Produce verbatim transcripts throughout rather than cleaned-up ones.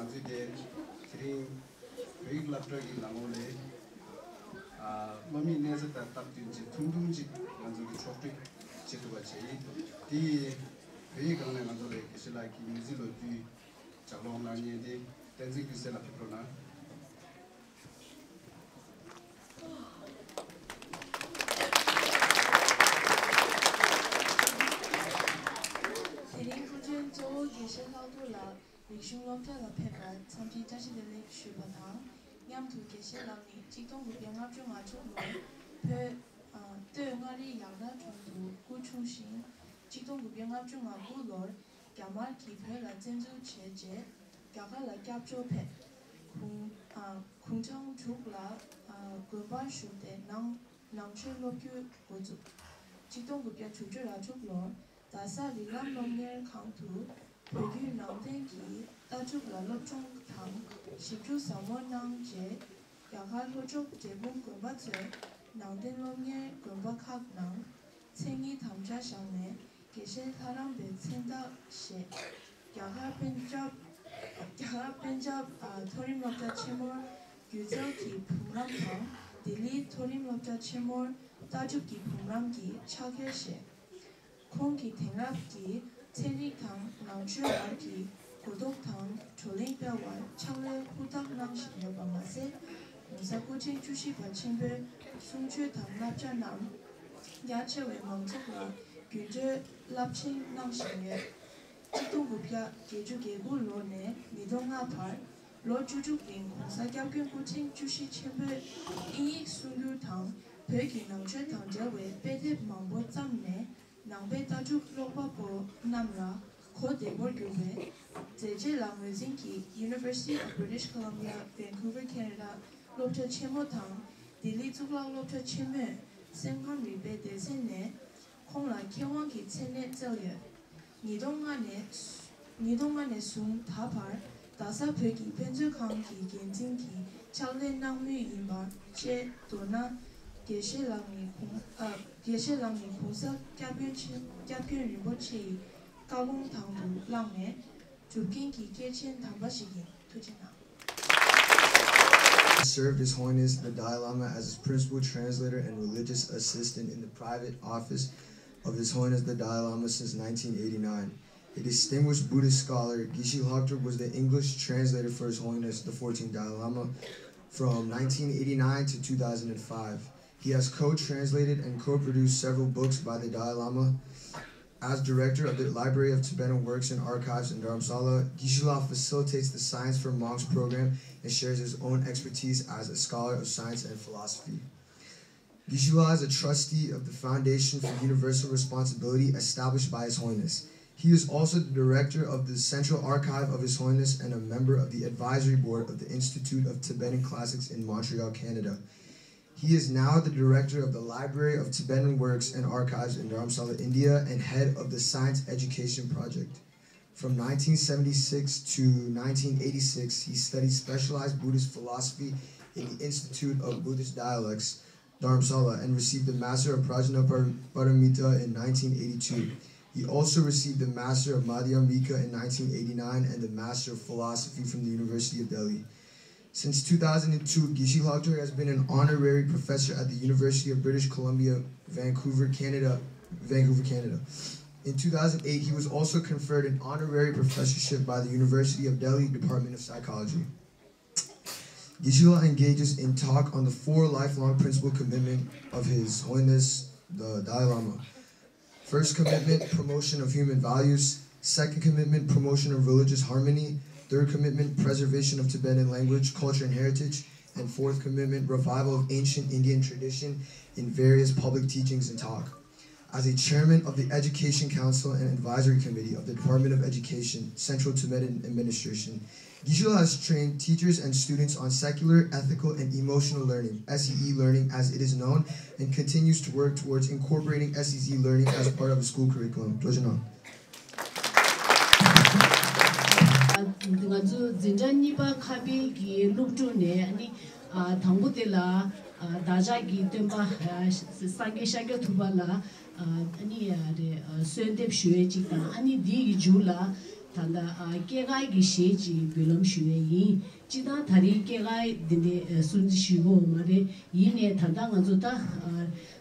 ང་ཚོས་དེ་དེ་རིང་བོད་ཡིག་སློབ་གྲྭ་གི་ནང་ལོགས་ལས་ཨ་སློབ་མའི་གནས་ཚད་དང་སྟབས་བསྟུན་བྱས་ཐུང་ཐུང་ཅིག་ང་ཚོ་གི་ཕྱོགས་སྒྲིག་བྱེད་ཐུབ་པ་བྱས་ཡིན། དེ་ཡིས་བོད་ཡིག་སྒང་ནས་ང་ཚོ་ལ་དགེ་བཤེས་ལགས་ཀྱིས་མི་ཚེ་ལོ་རྒྱུས་ལྗགས་ཀློག་གནང་མཁན་དེ་བསྟན་འཛིན་ཀུན་གསལ་ལགས་ཕེབས་རོགས་གནང་། དེ་རིང་སྐུ་མགྲོན་གཙོ་བོ་དགེ་བཤེས་ལྷག་རྡོར་ལགས་རིག་གཞུང་སློབ་གྲྭ་ལ་ཕེབས་པར་འཚམས་འདྲིའི་བཀྲ་ཤིས་བདེ་ལེགས་ཞུས་པ་དང་། མཉམ་དུ་དགེ་བཤེས་ལགས་ནི་གཅིག་སྟོང་དགུ་བརྒྱ་ལྔ་བཅུ་ང་དྲུག་ལོར་བོད་ཨ་སྟོད་མངའ་རིས་ཡག་ར་གྲོང་དུ་སྐུ་འཁྲུངས་ཤིང་། གཅིག་སྟོང་དགུ་བརྒྱ་ལྔ་བཅུ་ང་དགུ་ལོར་རྒྱ་དམར་གྱིས་བོད་ལ་བཙན་འཛུལ་བྱས་རྗེས་རྒྱ་གར་ལ་སྐྱབས་བཅོལ་ཕེབས། དགུང་ཨ་དགུང་གྲངས་དྲུག་ལ་ཨ་དགོན་པར་ཞུགས་ཏེ་ནང་ནང་ཆོས་སློབ་རྒྱུ་འགོ་བཙུགས། གཅིག་སྟོང་དགུ་བརྒྱ་དྲུག་ཅུ་རེ་དྲུག་ལོར་རྡ་ས་རིགས་ལམ་སློབ་གཉེར་ཁང་དུ་བོད་བརྒྱུད་ནང་བསྟན་གྱི་ལྟ་གྲུབ་ལ་སློབ་སྦྱོང་དང་ཞིབ་འཇུག་ཟབ་མོ་གནང་རྗེས། རྒྱ་གར་ལྷོ་ཕྱོགས་འབྲས་སྤུངས་དགོན་པ་ཚོའི་ནང་བསྟན་སློབ་གཉེར་དགོན་པ་ཁག་ནང་མཚན་ཉིད་དམ་བཅའ་བཞག་ནས་དགེ་བཤེས་ལྷ་རམས་པའི་མཚན་རྟགས་བཞེས། རྒྱ་གར་པན་ཇབ། རྒྱ་གར་པན་ཇབ་ཨ་མཐོ་རིམ་སློབ་གྲྭ་ཆེན་མོར་སྒྱུ་རྩལ་གྱི་བུམ་རམས་དང་ལྡི་ལིའི་མཐོ་རིམ་སློབ་གྲྭ་ཆེན་མོར་ལྟ་གྲུབ་ཀྱི་བུམ་རམས་ཀྱི་ཕྱག་འཁྱེར་བཞེས། ཁོང་གིས་དེང་རབས་ཀྱི་ཚན་རིག་དང་ནང་ཆོས་བར་གྱི་གོ་རྟོགས་དང་བགྲོ་གླེང་སྤེལ་བར་ཕྱག་ལས་ཧུར་ཐག་གནང་བཞིན་ཡོད་པ་མ་ཟད། ༸གོང་ས་སྐུ་ཕྲེང་བཅུ་བཞི་པ་ཆེན་པོའི་གསུང་ཆོས་དང་བསླབ་བྱ་རྣམས་རྒྱ་ཆེ་བའི་མང་ཚོགས་ལ་རྒྱུན་སྤྲོད་རླབས་ཆེན་གནང་བཞིན་ཡོད། གཅིག་སྟོང་དགུ་བརྒྱ་བརྒྱད་ཅུ་གྱ་དགུ་ལོ་ནས་ཉིས་སྟོང་ལྔ་བར་ལོ་བཅུ་དྲུག་རིང་༸གོང་ས་༸སྐྱབས་མགོན་སྐུ་ཕྲེང་བཅུ་བཞི་ཆེན་པོས་དབྱིན་ཡིག་གསུང་སྒྱུར་དང་བོད་ཀྱི་ནང་ཆོས་དང་འབྲེལ་བའི་དཔེ་དེབ་མང་པོ་བརྩམས་ནས། ནང་པའི་ལྟ་གྲུབ་ཀློག་པ་པོ་རྣམས་ལ་གོ་བདེ་པོར་གྱུར་པའི་མཛད་རྗེས་ལ་ངོས་འཛིན་གྱིས་University of British Columbia Vancouver Canada སློབ་གྲྭ་ཆེན་མོ་དང་ལྡི་ལི་གཙུག་ལག་སློབ་གྲྭ་ཆེན་མོས་སེམས་ཁམས་རིག་པའི་སྡེ་ཚན་ནས་ཁོང་ལ་མཁས་དབང་གི་མཚན་གནས་བསྩལ་ཡོད། ཉིས་སྟོང་ལྔ་ནས་ཉིས་སྟོང་ལྔ་ནས་བཟུང་ད་བར་རྡ་ས་བོད་ཀྱི་དཔེ་མཛོད་ཁང་གི་འགན་འཛིན་གྱི་ཕྱག་ལས་གནང་མུས་ཡིན་པ་བཅས་མདོར་ན། དགེ་བཤེས་ལགས་ནི་གོང་ཨ་དགེ་བཤེས་ལགས་ནི་༸གོང་ས་༸སྐྱབས་མགོན་ཆེན་སྐྱབས་མགོན་རིན་པོ་ཆེ་ཡི་བཀའ་དགོངས་དང་དུ་བླངས་ནས་སྒྲུབ་མཁན་གྱི་སྐྱེས་ཆེན་དམ་པ་ཞིག་ཡིན། ཐུགས་རྗེ་གནང་། Served His Holiness the Dalai Lama as his principal translator and religious assistant in the private office of His Holiness the Dalai Lama since nineteen eighty-nine. A distinguished Buddhist scholar, Geshe Lhagdrop was the English translator for His Holiness the fourteenth Dalai Lama from nineteen eighty-nine to two thousand five. He has co-translated and co-produced several books by the Dalai Lama. As director of the Library of Tibetan Works and Archives in Dharamsala, Geshe-la facilitates the Science for Monks program and shares his own expertise as a scholar of science and philosophy. Geshe-la is a trustee of the Foundation for Universal Responsibility established by His Holiness. He is also the director of the Central Archive of His Holiness and a member of the advisory board of the Institute of Tibetan Classics in Montreal, Canada. He is now the director of the Library of Tibetan Works and Archives in Dharamsala, India, and head of the Science Education Project. From nineteen seventy-six to nineteen eighty-six, he studied specialized Buddhist philosophy in the Institute of Buddhist Dialects, Dharamsala, and received the Master of Prajna Par- Paramita in nineteen eighty-two. He also received the Master of Madhyamika in nineteen eighty-nine and the Master of Philosophy from the University of Delhi. Since two thousand two, Geshe Lhagdrop has been an honorary professor at the University of British Columbia, Vancouver, Canada. Vancouver, Canada. In two thousand eight, he was also conferred an honorary professorship by the University of Delhi Department of Psychology. Geshe-la engages in talk on the four lifelong principle commitment of His Holiness the Dalai Lama. First commitment, promotion of human values. Second commitment, promotion of religious harmony. Third commitment, preservation of Tibetan language, culture, and heritage. And fourth commitment, revival of ancient Indian tradition in various public teachings and talk. As a chairman of the Education Council and Advisory Committee of the Department of Education, Central Tibetan Administration, Geshe-la has trained teachers and students on secular, ethical, and emotional learning, S E E learning as it is known, and continues to work towards incorporating S E Z learning as part of the school curriculum. ང་ཚོ་འཛིན་གྲྭ་གཉིས་པ་ཁ་དཔེ་གི་སློབ་ཕྲུག་ནས་ཨ་ནི་ཨ་དང་པོ་དེ་ལ་ཨ་བདག་ཅག་གི་སྟོན་པ་ཨ་སངས་རྒྱས་ཤཱཀྱ་ཐུབ་པ་ལ་ཨ་ནི་ཨ་རེ་ཨ་གསོལ་འདེབས་ཞུ་ཡས་གཅིག་དང་། ཨ་ནི་འདི་ཡི་མཇུག་ལ་ ད་ལྟ་ཨ་སྐྱེས་སྐར་གྱི་གཞས་ཅིག་འབུལ་ལམ་ཞུ་ཡས་ཡིན། སྤྱིར་བཏང་ད་རེས་སྐྱེས་སྐར་འདི་འདྲའི་ཨ་སྲུང་བརྩི་ཞུ་གི་ཡོད་མ་རེད། ཡིན་ནའི་ད་ལྟ་ང་ཚོ་ད་ཨ་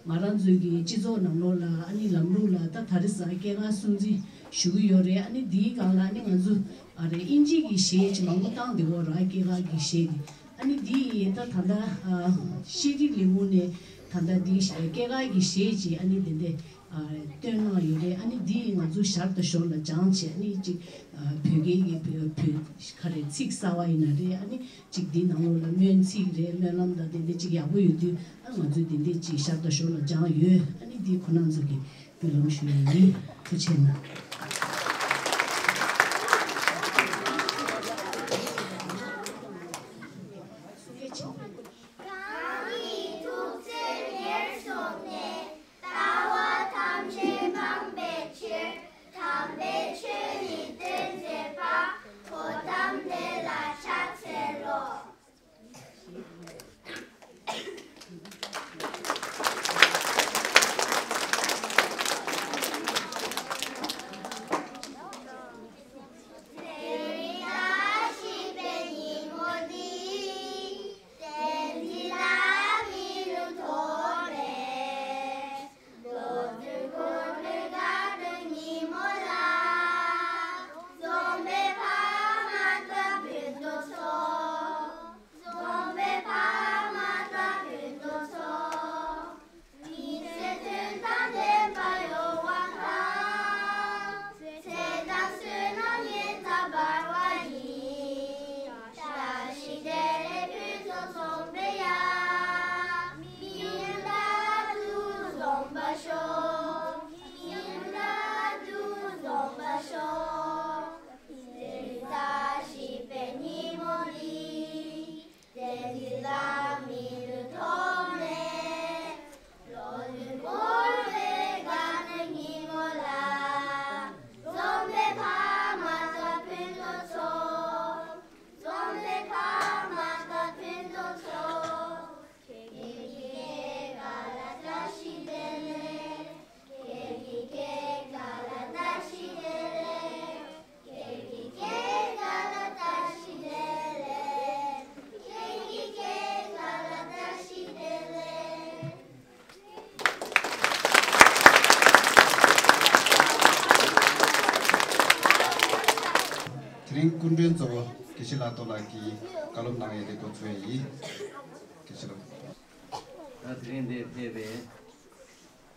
ང་རང་ཚོའི་གི་སྤྱི་ཚོགས་ནང་ལོགས་ལ་ཨ་ནི་ལམ་ལུགས་ལ་ད་ད་རེས་ཨ་སྐྱེས་སྐར་སྲུང་བརྩི་ཞུ་གི་ཡོད་རེད། ཨ་ནི་འདིའི་སྒང་ལ་ཨ་ནི་ང་ཚོ་ཨ་རེ་ཨིན་ཇི་གི་གཞས་ཅིག་མང་པོ་བཏང་བསྡད་ཡོད་རེད། སྐྱེས་སྐར་གྱི་གཞས་དེ། ཨ་ནི་འདི་ཡིན་ད་ད་ལྟ་ཨ་ཤེས་རིག་ལས་ཁུངས་ནས་ད་ལྟ་འདི་སྐྱེས་སྐར་གྱི་གཞས་ཅིག་ཨ་ནི་འདི་འདྲ་ཨ་བཏོན་གནང་ཡོད་རེད། ཨ་ནི་འདི་ཡིན་ང་ཚོ་ཞར་དང་ཞོར་ལ་སྦྱང་བྱས། ཨ་ནི་ཅིག་ཨ་བོད་སྐད་ཀྱི་བོད་བོད་ག་རེ་ཚིག་གསར་བ་ཡིན་ན་རེད། ཨ་ནི་ཅིག་འདི་ནང་ལོགས་ལ་སྨོན་ཚིག་རེད། སྨོན་ལམ་དང་འདི་འདྲ་ཅིག་ཡག་པོ་ཡོད་དུས་ཨ་ང་ཚོས་འདི་འདྲ་ཅིག་ཞར་དང་ཞོར་ལ་སྦྱང་ཡོད། ཨ་ནི་འདི་ཁོ་རང་ཚོ་གི་འབུལ་ལམ་ཞུ་ཡས་ཡིན། ཐུགས་རྗེ་གནང་། གང་གི་ཐུགས་བརྩེ་ཉེར་བཟུང་ནས། ལྟ་བ་ཐམས་ཅད་སྤང་བའི་ཕྱིར། དམ་པའི་ཆོས་ནི་སྟོན་མཛད་པ། གོའུ་ཏམ་དེ་ལ་ཕྱག་འཚལ་ལོ། དེ་རིང་ལ་ཤིས་པའི་ཉིན་མོ་འདི། བསྟན་འཛིན་བླ་མའི་ལུང་ཐོག་ནས། ལོ་དྲུག་འཁོར་བའི་དགའ་སྟོན་ཉིན་མོ་ལ། འཛོམས་པའི་ཕ་མ་དང་སྤུན་གྲོགས་ཚོ། འཛོམས་པའི་ཕ་མ་དང་སྤུན་གྲོགས་ཚོ། མི་ཚེ་དོན་དང་ལྡན་པ་ཡོང་བ་དང་། ཚེ་དང་བསོད་ནམས་ཡོན་ཏན་འབར་བ་ཡིན། བཀྲ་ཤིས་བདེ་ལེགས་ཕུན་ཚོགས་འཛོམས་པའི་ཡ། མི་ཡུལ་མཐའ་དུ་འཛོམས་པར་ཤོག་མི་ཡུལ་མཐའ་དུ་འཛོམས་པར་ཤོག་དེ་རིང་ལ་ཤིས་པའི་ཉིན་མོ་འདི། བསྟན་འཛིན་བླ་མའི་ལུང་ཐོག་ནས། ལོ་དྲུག་འཁོར་བའི་དགའ་སྟོན་ཉིན་མོ་ལ། འཛོམས་པའི་ཕ་མ་དང་སྤུན་གྲོགས་ཚོ། འཛོམས་པའི་ཕ་མ་དང་སྤུན་གྲོགས་ཚོ། ཁྱེད་ཀྱི་སྐྱེས་སྐར་ལ་བཀྲ་ཤིས་བདེ་ལེགས། ཁྱེད་ཀྱི་སྐྱེས་སྐར་ལ་བཀྲ་ཤིས་བདེ་ལེགས། ཁྱེད་ཀྱི་སྐྱེས་སྐར་ལ་བཀྲ་ཤིས་བདེ་ལེགས། ཁྱེད་ཀྱི་སྐྱེས་སྐར་ལ་བཀྲ་ཤིས་བདེ་ལེགས། དེ་རིང་སྐུ་མགྲོན་གཙོ་བོ་དགེ་བཤེས་ལྷག་རྡོར་ལགས་ཀྱིས་བཀའ་སློབ་གནང་ཡས་དེ་འགོ་ཚུགས་ཡས་ཡིན། དགེ་བཤེས་ལྷག་རྡོར། ད་དེ་རིང་འདིར་ཕེབས་པའི་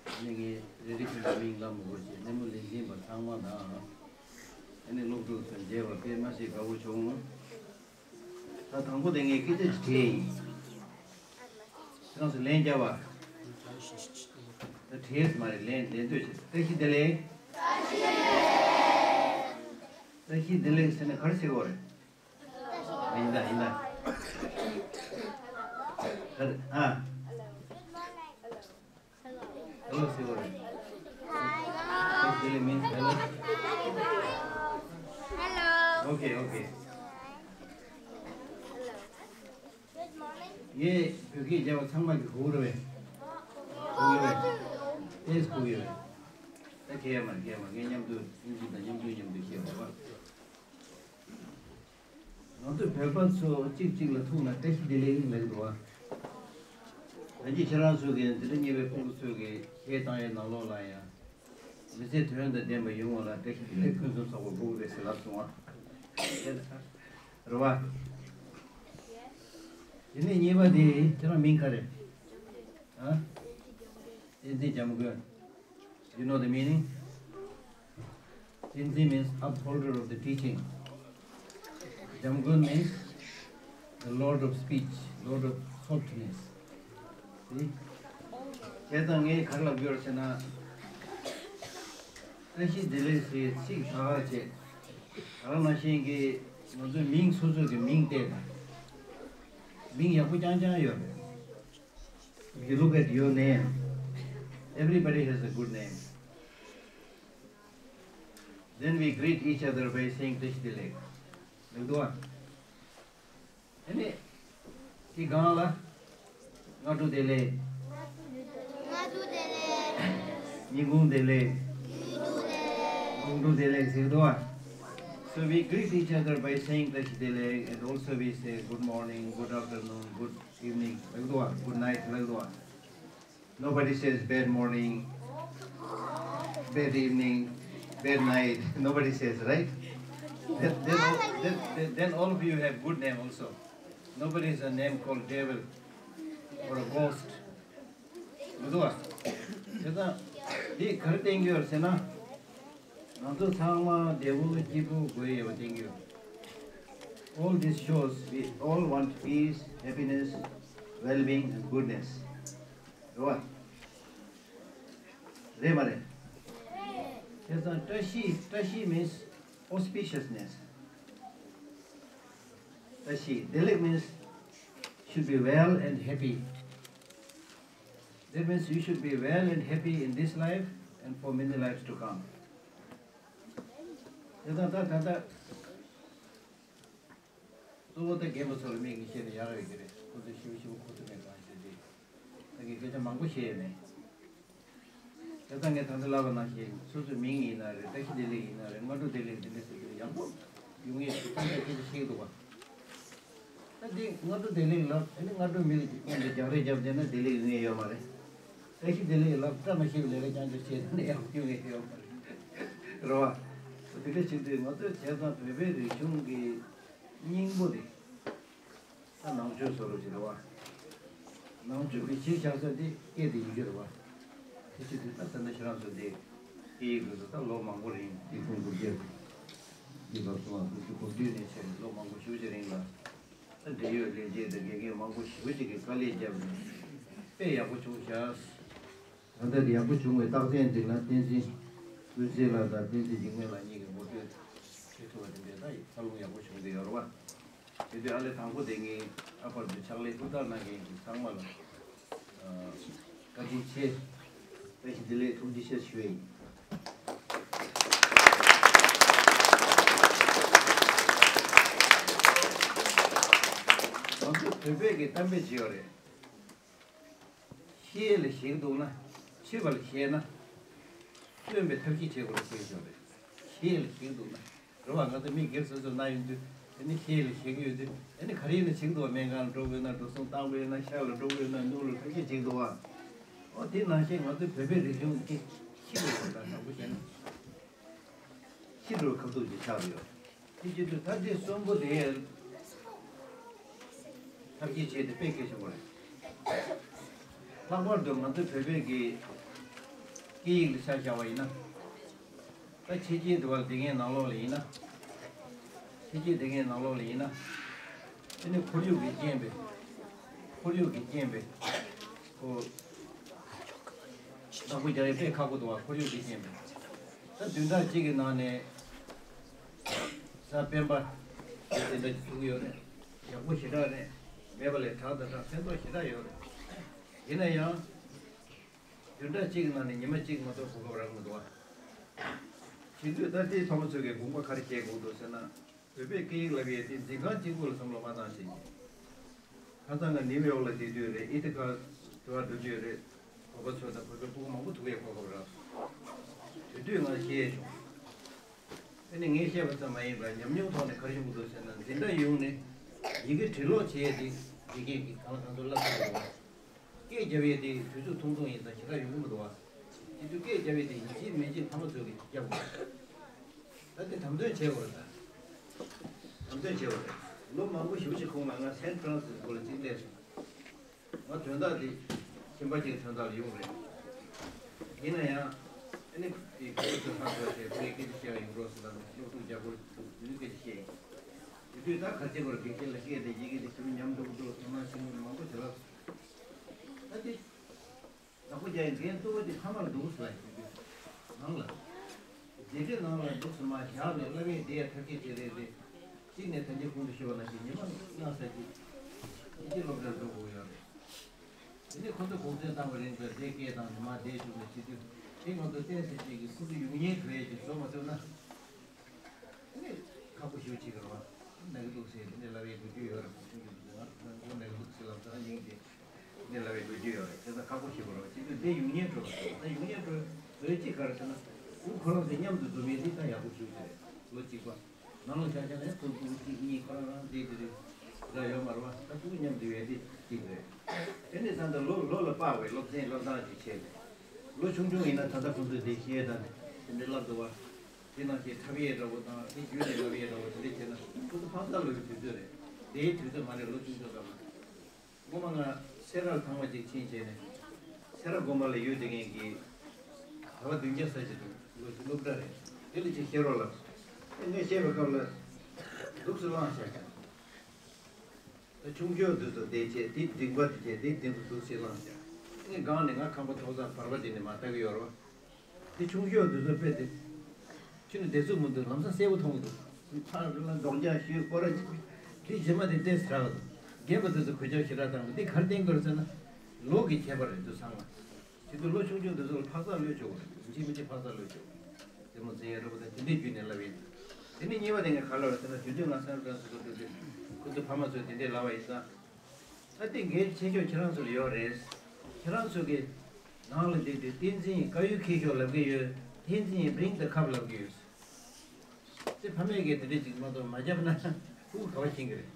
ཨ་ནི་ངའི་རེ་རེ་བཞིན་དུ་མིང་ལ་མི་དགོས་ཤིང་སྣེ་མོ་ལེན་བཞིན་པ་ཚང་མ་དང་། ཨ་ནི་སློབ་ཕྲུག་ཚོ་མཇལ་བ་དཔེ་མ་སྲིད་དགའ་བོ་བྱུང་། ད་དང་པོ་དེ་ངས་སྐད་ཆ་ཞིག་དྲིས་ཡིན། ཁྱེད་རང་ཚོ་ལན་རྒྱབ་པ། ད་དྲིས་མ་རེད། ལན་ལན་འདོད་བྱེད། བཀྲ་ཤིས་བདེ་ལེགས། བཀྲ་ཤིས་བདེ་ལེགས་ཟེར་ནས་ག་རེ་ཟེར་དགོས་རེད། ཡིན་ད་ཡིན་ད། ཨ། Hello ཟེར་བ་རེད། Hello ཟེར་བ་རེད། Hello means hello. Hello. Okay, okay. ངས་བོད་སྐད་རྒྱབ་པ་ཚང་མ་གིས་གོ་གི་རེད་པས། གོ་གི་རེད། ཨེས་གོ་གི་རེད། ད་གལ་མ་གལ་མ་ངས་མཉམ་དུ་ཨིན་ཇི་དང་མཉམ་དུ་མཉམ་དུ་བཤད་པ་རེད་པ། ང་ཚོ་བོད་པ་ཚོ་གཅིག་གཅིག་ལ་ཐུག་ན་བཀྲ་ཤིས་བདེ་ལེགས་ལབ་འདུག་པ། ད་ཅི་ཁྱེད་རང་ཚོ་གིས་འཛིན་གྲྭ་གཉིས་པའི་ཕྲུ་གུ་ཚོས་གི་གཞས་བཏང་ཡས་ནང་ལོགས་ལ་ཡང་མི་ཚེ་དོན་དང་ལྡན་པ་ཡོང་བ་ལ་བཀྲ་ཤིས་བདེ་ལེགས་ཕུན་སུམ་ཚོགས་པ་དགོས་ཀྱི་རེད་ཟེར་ལབ་སོང་བ། རེད་པ། དེ་ནས་གཉིས་པ་དེ་ཁྱེད་རང་མིང་ག་རེ། ཨ། བསྟན་འཛིན་འཇམ་མགོན། You know the meaning? Tenzin means upholder of the teaching. Jamgon means the lord of speech, lord of softness. See? ཁྱེད་དང་ངས་ག་རེ་ལབ་ཡོད་ཟེར་ན། བཀྲ་ཤིས་བདེ་ལེགས་ཟེར་ཚིག་ད་ག་བྱས། ད་ག་ནང་བཞིན་གྱི་ང་ཚོའི་མིང་སོ་སོ་གི་མིང་བལྟས་དང་། མིང་ཡག་པོ་རྐྱང་རྐྱང་ཡོད་རེད། If you look at your name, everybody has a good name. Then we greet each other by saying བཀྲ་ཤིས་བདེ་ལེགས། ལེགས་འདུག་ཨ། ཨ་ནི། དེ་སྒང་ལ། སྔ་དྲོ་བདེ་ལེགས། སྔ་དྲོ་བདེ་ལེགས། ཉིན་གུང་བདེ་ལེགས། ཉིན་གུང་བདེ་ལེགས། དགོང་དྲོ་བདེ་ལེགས་ཟེར་འདུག་ཨ། So we greet each other by saying Tashi Delek, and also we say good morning, good afternoon, good evening, like that, good night, like that. Nobody says bad morning, bad evening, bad night. Nobody says, right? Then, then, all, then, then, then all of you have good name also. Nobody has a name called devil or a ghost. མི་འདུག་བ། དེ་ཙང་འདི་ག་རེ་བསྟན་གྱི་ཡོད་ཟེར་ན། ང་ཚོ་ཚང་མ་བདེ་པོ་སྐྱིད་པོ་དགོས་ཡོད་པ་བསྟན་གྱི་ཡོད། All this shows we all want peace, happiness, well-being and goodness. རེད་བ། རེད་མ་རེད། དེ་ཙང་བཀྲ་ཤིས། བཀྲ་ཤིས་means auspiciousness. བཀྲ་ཤིས། བདེ་ལེགས་means should be well and happy. That means you should be well and happy in this life and for many lives to come. དེ་ད་ད་ད་ད། གཙོ་བོ་ད་རྒན་པ་ཚོ་ལ་མིག་གིས་བཤད་ན་ཡག་ཡོད་ཀྱི་རེད། ཁོ་ཚོས་ཞིབ་ཞིབ་གོ་ཐུབ་མེད་གང་ཞིག་རེད། ད་ངས་སྐད་ཆ་མང་པོ་བཤད་ཡོད་མེད། དེ་ད་ངས་ད་ལྟ་ལབ་པ་ནང་བཞིན་སོ་སོའི་མིང་ཡིན་ན་རེད། བཀྲ་ཤིས་བདེ་ལེགས་ཡིན་ན་རེད། སྔ་དྲོ་བདེ་ལེགས་འདི་འདྲ་ཟེར་དུས་ཡག་པོ་ཡོང་ངེས་ཞིག་ཐམས་ཅད་སྐད་ཆ་བཤད་ཀྱི་འདུག་ག་ད་འདི་སྔ་དྲོ་བདེ་ལེགས་ལབ། ཨ་ནི་སྔ་དྲོ་མི་ལ་མཉམ་དུ་རྒྱག་རེས་རྒྱབ་བསྡད་ན་བདེ་ལེགས་ཡོང་ངེས་ཡོད་མ་རེད། བཀྲ་ཤིས་བདེ་ལེགས་ལབ། བཀྲ་མ་ཤིས་པའི་ལས་ཀ་རྐྱང་རྐྱང་བྱས་ན་ཡག་པོ་ཡོང་ངེས་ཡོད་མ་རེད། རེད་བ། དེ་འདྲ་བྱེད་དུས་ང་ཚོའི་བྱས་ཙང་བོད་པའི་རིག་གཞུང་གི་སྙིང་པོ་དེ་ད་ནང་ཆོས་བཟོ་འདྲ་ཞིག་རེད་བ། ནང་ཆོས་ཀྱི་གཞི་བཞག་ས་དེ་སྐད་དེ་ཡིན་གྱི་རེད་བ། དེ་བྱེད་དུས་ད་ད་ལྟ་ཁྱེད་རང་ཚོ་དེ་སྐད་ཡིག་སློབ་གསོ་ད་ལོ་མང་པོ་རིང་། ཉིས་སྟོང་དགུ་བརྒྱ། ཉིས་སྟོང་དགུ་བརྒྱ་དགུ་བཅུ་གོ་བདུན་ནས་བྱས་ནས་ལོ་མང་པོ་ཞེ་པོ་ཅིག་རིང་ལ། ད་འབྲེལ་ཡོད་ལས་བྱེད་དང་དགེ་རྒན་མང་པོ་ཞེ་པོ་ཅིག་གིས་དཀའ་ལས་བརྒྱབ་ནས་དཔེ་ཡག་པོ་བྱུང་ཤག་ད་ལྟ་ཡག་པོ་བྱུང་བའི་རྟགས་མཚན་འདི་ལ་བསྟན་འཛིན་ཀུན་གསལ་ལགས་དང་བསྟན་འཛིན་འཇིགས་མེད་ལགས་གཉིས་ཀྱིས་ངོ་སྤྲོད་བྱེད་ཐུབ་པ་དེ་འདྲ་ད་ཚར་ལོང་ཡག་པོ་བྱུང་བསྡད་ཡོད་རེད་བ། དེ་དུས་ཨ་ལས་དང་པོ་དེ་ངས་ཨ་ཕར་དུ་ཕྱག་ལས་ཧུར་ཐག་གནང་མཁན་གྱི་ཚང་མ་ལ་བཀའ་དྲིན་ཆེ། བཀྲ་ཤིས་བདེ་ལེགས་ཐུགས་རྗེ་ཆེ་ཞུ་ཡ་ཡིན། ང་ཚོ་བོད་པའི་གི་གཏམ་དཔེ་ཅིག་ཡོད་རེད། ཤེས་ཡས་ལ་ཞེན་འདུག་ན། ཤེས་པ་ལ་ཞེན་ན། སྟོན་པའི་ཐབས་ཤེས་བྱེད་དགོས་རེད་ཟེར་གྱི་ཡོད་རེད། ཤེས་ཡས་ལ་ཞེན་འདུག་ན། རེད་བ། ང་ཚོ་མི་སྒེར་སོ་སོ་ན་ཡོང་དུས་དེ་ནི་ཤེས་ཡས་ལ་ཞེན་གྱི་ཡོད་དུས་དེ་ནི་ག་རེ་ཡིན་ན་བྱེད་ཀྱི་འདུག་བ། སྨན་ཁང་ལ་འགྲོ་དགོས་ན་འགྲོ་སོང་བཏང་དགོས་ཡོད་ན། ཤ་ལ་འགྲོ་དགོས་ཡོད་ན་ནོར་ལ་ཐབས་ཤེས་བྱེད་ཀྱི་འདུག་བ། ཨོ་དེ་ནང་བཞིན་ང་ཚོའི་བོད་པའི་རིག་གཞུང་འདི་ཤི་འགྲོ་བ་དང་དྲང་པོ་བཤད་ན། ཤི་འགྲོ་བའི་ཁ་ཐུག་ཅིག་ཆགས་ཡོད། དེ་བྱེད་དུས་ད་ལྟའི་གསོན་པོ་དེ་ཐབས་ཤེས་བྱས་ཏེ་དཔེ་སྐད་ཆ་བོ་རེད། ལྷག་པར་དུ་ང་ཚོ་བོད་པའི་གི་སྐད་ཡིག་ལ་ཆ་བཞག་པ་ཡིན་ན། ད་ཕྱི་རྒྱལ་དུ་བ་ལ་དེ་ངའི་ནང་ལོགས་ལ་ཡིན་ན། ཕྱི་རྒྱལ་དེ་ངའི་ནང་ལོགས་ལ་ཡིན་ན། དེ་ནི་ཁོར་ཡུག་གི་རྐྱེན་པས། ཁོར་ཡུག་གི་རྐྱེན་པས། ཁོ། བདག་པོ་རྒྱག་ཡས་དཔེ་ཁག་པོ་འདུག་བ། ཁོར་ཡུག་གི་རྐྱེན་པས། ད་བདུན་ཕྲག་གཅིག་གི་ནང་ནས་གཟའ་སྤེན་པ་དེ་འདྲ་ཐུག་ཡོད་རེད། ཡག་པོ་ཞེ་དྲག་རེད། མེད་པ་ལས་དྲག་དང་དྲག་ཕན་ཐོགས་ཞེ་དྲག་ཡོད་རེད། ཡིན་ན་ཡང་། བདུན་ཕྲག་གཅིག་གི་ནང་ནས་ཉི་མ་གཅིག་མ་གཏོགས་གོ་སྐབས་རག་མི་འདུག་བ། བྱེད་དུས་ད་ལྟའི་ཕྲ་མོ་ཚོས་ཀྱི་དགོངས་པ་ག་རེ་བཞེས་དགོས་འདུག་ཟེར་ན། བོད་པའི་སྐད་ཡིག་བསླབ་ཡས་དེ་འཛིན་ཁང་གཅིག་པུ་ལ་བསམ་བློ་མ་བཏང་བྱས་ཀྱི། ཁ་སང་ང་ནིའུ་ཡོག་ལ་བསྡད་དུས་རེད། ཨི་ཐི་ཀ་དུ་བ་འགྲོ་རྒྱུ་རེད། བོད་པ་ཚོ་དང་བོད་པའི་ཕྲུ་གུ་མང་པོ་ཐུག་ཡས་གོ་སྐབས་རག་དེ་དུས་ང་བཤད་བྱུང་། ཨ་ནི་ངས་བཤད་པ་ཙམ་མ་ཡིན་པར་ཉམས་མྱོང་ཐོག་ནས་ག་རེ་བྱུང་གི་འདུག་ཟེར་ན། འཛིན་གྲྭ་ཡོངས་ནས་ཡི་གེ་འབྲི་ཀློག་བྱེད་ཡས་དེ་དགེ་རྒན་གྱིས་གང་ལ་གང་འཚམ་བསླབ་ཐུབ་ཀྱི་འདུག་སྐད་རྒྱབ་ཡས་དེ་དུས་ཚོད་ཐུང་ཐུང་ཡིན་ཙང་ཞེ་དྲག་ཡོང་གི་མི་འདུག་བ། དེ་དུས་སྐད་རྒྱབ་ཡས་དེ་ཡིན་གཅིག་མིན་གཅིག་ཕ་མ་ཚོ་གིས་རྒྱབ་དགོས། ད་དེ་དམ་དོན་བྱེད་དགོས་རེད་ད། དམ་དོན་བྱེད་དགོས་རེད། ལོ་མང་པོ་ཞེ་པོ་ཅིག་གོང་ལ་ང་སན་ཧྥ་རན་སིས་ཀོ་ལ་གཅིག་སླེབས་སོང་། ང་དོན་དག་དེ་ཁྱིམ་པ་གཅིག་གི་དོན་དག་ལ་ཡོང་རེད། ཡིན་ན་ཡང་ཨ་ནི་དེ་ཁོ་ཚོ་ཧང་སངས་བྱས་ཁོ་ཡི་སྐད་ཆ་བཤད་ཡ་ཡོང་རོགས་ཟེར་ལབ་ནས་སློབ་ཕྲུག་རྒྱ་སྒོར་འདུག་དེ་ནི་སྐད་ཆ་བཤད་ཡིན། དེ་དུས་ད་ག་ཚད་སྐོར་དགེ་རྒན་ལ་སྐད་དེ་ཡི་གེ་དེ་ཁྱོད་ཉམས་འགྲོ་འགྲོ་སོང་ན་ཤེས་ནི་མང་པོ་བྱེད་ལ། ད་དེ། བདག་པོ་རྒྱག་ཡས་འགན་གཙོ་བོ་དེ་ཕ་མར་འདུག་ཟེར་ལ་ཡིན་དུས། ནང་ལ། སྡེ་སྲིད་ནང་ལ་འདུག་སེ་མར་བཞག་ནས་བསླབ་ཡས་དེ་ཐབས་ཤེས་བྱེད་རེད་དེ། གཅིག་ནས་ད་ལྟའི་གོང་དུ་ཞུས་པ་ནང་བཞིན་ཉི་མ་ལྔ་ཙམ་ཅིག་ཕྱི་རྒྱལ་སློབ་གྲྭར་འགྲོ་དགོས་ཡོད་རེད། དེ་ནས་ཁོ་ཚོ་གུང་སེང་བཏང་བའི་རིང་དུ་དེ་སྐད་བཏང་ནས་མར་བསྡད་བཅུག་ནས་བྱེད་དུས། དེ་ང་ཚོ་བསྟན་སྲིད་ཅིག་གིས་ཁོ་ཚོ་ཡུལ་ཉེས་འགྲོ་ཡས་ཅིག་བཟོ་མ་ཐུབ་ན། ནི་ཁག་པོ་ཞེ་པོ་ཅིག་རེད་བ། ན་གི་འདུག་ཟེར་ནས་ལབ་ཡས་ལོ་རྒྱུས་ཡོད་རེད། ཁོང་ཚོ་ང་ཁོང་ན་གི་འདུག་ཟེར་ལབ་ཙང་ཡིན་ཏེ། ནས་ལབ་ཡས་ལོ་རྒྱུས་ཡོད་རེད། དེ་ཚོ་ཁག་པོ་ཞེ་པོ་རེད་བ། ཅིག་དུས་དེ་ཡུལ་ཉེས་འགྲོ་བ་རེད། ད་ཡུལ་ཉེས་འགྲོ་བཟོ་ཡས་ཅིག་ག་རེ་ཟེར་ན། འུ་ཁོ་རང་ཚོ་མཉམ་དུ་འཛོམས་ཡས་འདི་ད་ཡག་པོ་ཞེ་པོ་ཅིག་རེད། ལོ་གཅིག་པ། ནང་ལ་བཞག་ཀྱང་ལས་ཐུབ་ཐུབ་གཅིག་གཉིས་ཁོ་རང་རང་བསྡད་དེ་རེད། ད་ཡོད་མ་རེད་བ། ད་ཕྲུ་གུ་མཉམ་དུ་ཡོད་དེ་གཅིག་རེད། དེ་ནས་ད་ལྟ་ལོ་ལོ་ལ་དཔག་པའི་སློབ་ཚན་སློབ་སྟངས་ཅིག་བྱས་ནས། ལོ་ཆུང་ཆུང་ཡིན་ན་ད་ལྟ་ཁོང་ཚོས་དེ་ཤེས་དང་དེ་འདྲའི་བསླབ་འདུག་བ། དེ་ནང་བཞིན་འཁྲབ་ཡས་འདྲ་བོ་དང་དེ་བརྒྱུད་ནས་བསླབ་ཡས་འདྲ་བོ་དེ་འདྲ་བྱས་ན་ཁོང་ཚོ་ཕ་མ་ལོ་ཡི་དུས་ཚོད་རེད། དེའི་དུས་ཚོད་མ་རེད། ལོ་ཆུང་ཆུང་ཙམ་ལ། སྔོན་མ་ང་སེ་ར་ལ་ཐང་པ་ཅིག་ཕྱིན་བྱས་ནས། སེ་ར་དགོན་པ་ལ་ཡོད་དེ་ངེད་ཀྱི་གྲྭ་པ་བདུན་བརྒྱ་ཙམ་ཅིག་འདུག་སློབ་གྲྭ་རེད། དེ་ལ་ཅིག་བཤད་རོགས་ལབ། ཨེ་ངས་བཤད་པའི་སྐབས་ལ་འདུག་སེ་བླངས་བཞག་ཀྱང་། ད་ཆུང་ཆུང་དུས་སུ་དེ་བྱས་དེ་འགྲིག་པ་དེ་བྱས་དེ་འགྲིག་པ་འདུག་སེ་བླངས་བཞག་ངས་སྒང་ནས་ང་ཁང་པ་ཐོག་ས་བར་པ་དེ་ནས་མ་ལྟ་གི་ཡོད་རེད་བ། དེ་ཆུང་ཤོས་དེ་ཚོ་དཔེ་དེ། ཁྱོད་ནི་བདེ་ཚུགས་མི་འདུག་ལམ་སང་གསལ་པོ་མཐོང་གི་འདུག་ཕར་ལ་རྡོག་རྒྱག་ཞུས་སྐོར་ར་ཅིག་དེ་རྗེས་མ་དེ་ཏོག་ཙམ་དྲག་གི་འདུག་རྒན་པ་དེ་ཚོ་གོད་ཆག་ཞེ་དྲག་བཏང་གི་འདུག་དེ་ག་རེ་བསྟན་དགོས་རེད་ཟེར་ན། ལོ་གི་ཁྱད་པར་རེད་འདུག་ཚང་མ། དེ་ཚོ་ལོ་ཆུང་ཆུང་དེ་ཚོ་ལ་འཕག་འཚག་གློད་ཆོག་གི་རེད། ཡིན་གཅིག་མིན་གཅིག་འཕག་འཚག་གློད་ཆོག་རྩེད་མོ་རྩེ་ཡས་འདྲ་པོ་དང་དེ་འདྲའི་བརྒྱུད་ནས་ལབ་ཡིན། དེ་ནས་གཉིས་པ་དེ་ངས་ག་ལབ་རེད་ཟེར་ན། དུས་ཚོད་ང་སེམས་ཁྲལ་སུ་གོ་འགྲོ་དུས་ཁོ་ཚོ་ཕ་མ་ཚོས་དེ་འདྲས་ལབ་པ་ཡིན་ཙང་། ད་ལྟའི་འགན་ཆེ་ཤོས་ཁྱེད་རང་ཚོ་ལ་ཡོད་རེད། ཁྱེད་རང་ཚོ་གི་ནང་ལ་བསྡད་དུས་བསྟན་འཛིན་ཡིན་དཀར་ཡོལ་འཁྱེར་ཤོག་ལབ་གི་ཡོད། བསྟན་འཛིན་ཡིན་bring the cup ལབ་གི་ཡོད། དེ་ཕ་མས་ཀྱིས་དེ་འདྲས་ཅིག་མ་གཏོགས་མ་བརྒྱབ་ན་ཕྲུ་གུ་ག་པར་ཤེས་ཀྱི་རེད།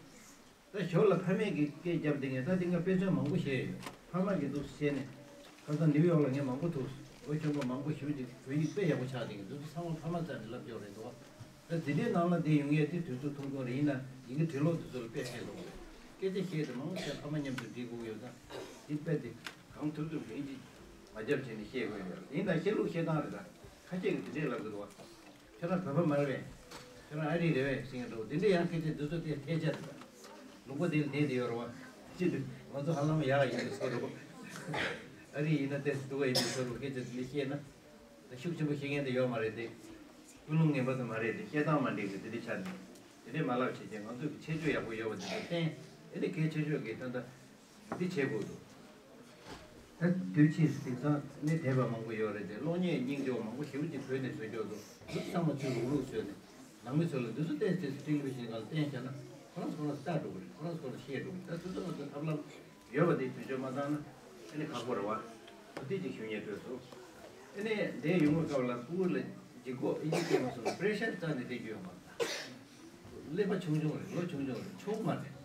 ད་ཞོར་ལ་ཕ་མས་ཀྱིས་སྐད་བརྒྱབ་བསྡད་མཁན་ད་དེ་སྔ་དཔེ་མཚོན་མང་པོ་བཤད་ཡོད། ཕ་མ་གིས་འདུག་བཤད་ནས་ཁ་སང་ནིའུ་ཡོག་ལ་ངས་མང་པོ་ཐུག་ལོ་ཆེན་པོ་མང་པོ་ཞེ་པོ་ཅིག་བོད་ཡིག་དཔེ་ཡག་པོ་ཆགས་བསྡད་མཁན་འདུག་ཚང་མ་ཕ་མ་རྩ་ནས་ལབ་ཀྱི་ཡོད་རེད་འདུག་ད་འཛིན་གྲྭའི་ནང་ལ་བསྡད་ཡོང་མཁན་དེ་དུས་ཚོད་ཐུང་ཐུང་རེད། ཡིན་ན་ཡི་གེ་འབྲི་ཀློག་དེ་ཚོ་ལ་དཔེ་ཕན་ཐོགས་རེད། སྐད་ཆ་བཤད་དེ་མང་ཆེ་ཕ་མ་མཉམ་དུ་འབྲི་དགོས་ཡོད་ཙང་། འདི་དཔེ་དེ་གང་ཐུབ་ཐུབ་ཨིན་ཇི་མ་བརྒྱབ་བྱས་ནས་བཤད་དགོས་ཡོད། ཡིན་ན་བཤད་ལུགས་བཤད་སྟངས་རེད། ད་ཁ་ཤས་ཀྱིས་དེ་འདྲས་ལབ་གི་འདུག་བ། ཁྱོད་རང་བོད་པ་མ་རེད་པས། ཁྱོད་རང་ཨ་རི་རེད་པས་ཟེར་མཁན་འདྲ་བོ་དེ་འདྲས། ཡང་སྐད་ཆ་འདི་ཚོ་དེ་ཐལ་ཆ་རེད། ད་ལུང་པ་དེ་ལ་བསྡད་དེ་ཡོད་རེད་བ། ཅི་འདུག་ང་ཚོ་ཧ་ལམ་ཡག་ཡིན་པའི་བཟོ་འདྲ་བོ། ཨ་རི་ཡིན་ན་ཏོག་ཙམ་སྡུག་པ་ཡིན་པའི་བཟོ་འདྲ་བོ། སྐད་ཆ་དེ་འདྲས་བཤད་ན། ད་ཤུགས་ཆེན་པོ་བཤད་མཁན་དེ་ཡོད་མ་རེད་དེ། ཀུན་སློང་ངན་པ་དེ་མ་རེད་དེ། བཤད་སྟངས་མ་འགྲིག་གི་དེ་འདྲས་ཆགས་ནས། དེ་འདྲས་མ་ལབ་བྱས་རྗེས་ང་ཚོ་གི་ཁྱད་ཆོས་ཡག་པོ་ཡོད་པ་དེ་ཚོ་བསྟན། ཨེ་ནི་གལ་ཆེ་ཤོས་ཀྱི་ད་ལྟ་འདི་བྱེད་དགོས་འདུག་ད་དུས་ཕྱིས་སུ་དེང་སང་གནས་དེབ་པ་མང་པོ་ཡོད་རེད་དེ། གློག་བརྙན་སྙིང་རྗེ་བོ་མང་པོ་ཞེ་པོ་ཅིག་བོད་ནས་བཟོས་ཀྱོག་འདུག་འདི་ཚང་མ་ཚུར་རུག་རུག་བཟོས་ནས་ནང་མི་ཚོ་ལ་འདི་ཚོ་ཏོག་ཙམ་ཏོག་ཙམ་ཊེ་ལི་བི་ཤན་སྒང་ལ་བསྟན་བཞག་ན་ཁོ་རང་ཚོ་ཁོ་རང་ཚོ་ལྟ་འགྲོ་གི་རེད། ཁོ་རང་ཚོ་ཁོ་རང་ཚོ་ཤེས་འགྲོ་གི་རེད། ད་དུས་ཚོད་ང་ཚོ་ཐབས་ལམ་ཡོད་པ་དེ་དུས་ཚོད་མ་བཏང་ན་ཨེ་ནི་ཁག་པོ་རེད་བ། འོ་དེ་ཅིག་ཞུ་སྙིང་འདོད་སོང་། ཨེ་ནི་དེ་ཡོང་བའི་སྐབས་ལ་ཕྲུ་གུ་ལ་ལྗིད་ཁོག་ཨིན་ཇི་སྐད་མ་སོང་ན་པི་རེ་ཤར་རྩ་ནས་སྤྲད་རྒྱུ་ཡོད་མ་རེད། ཀླད་པ་ཆུང་ཆུང་རེད། ལོ་ཆུང་ཆུང་རེད། ཆུང་མ་རེད།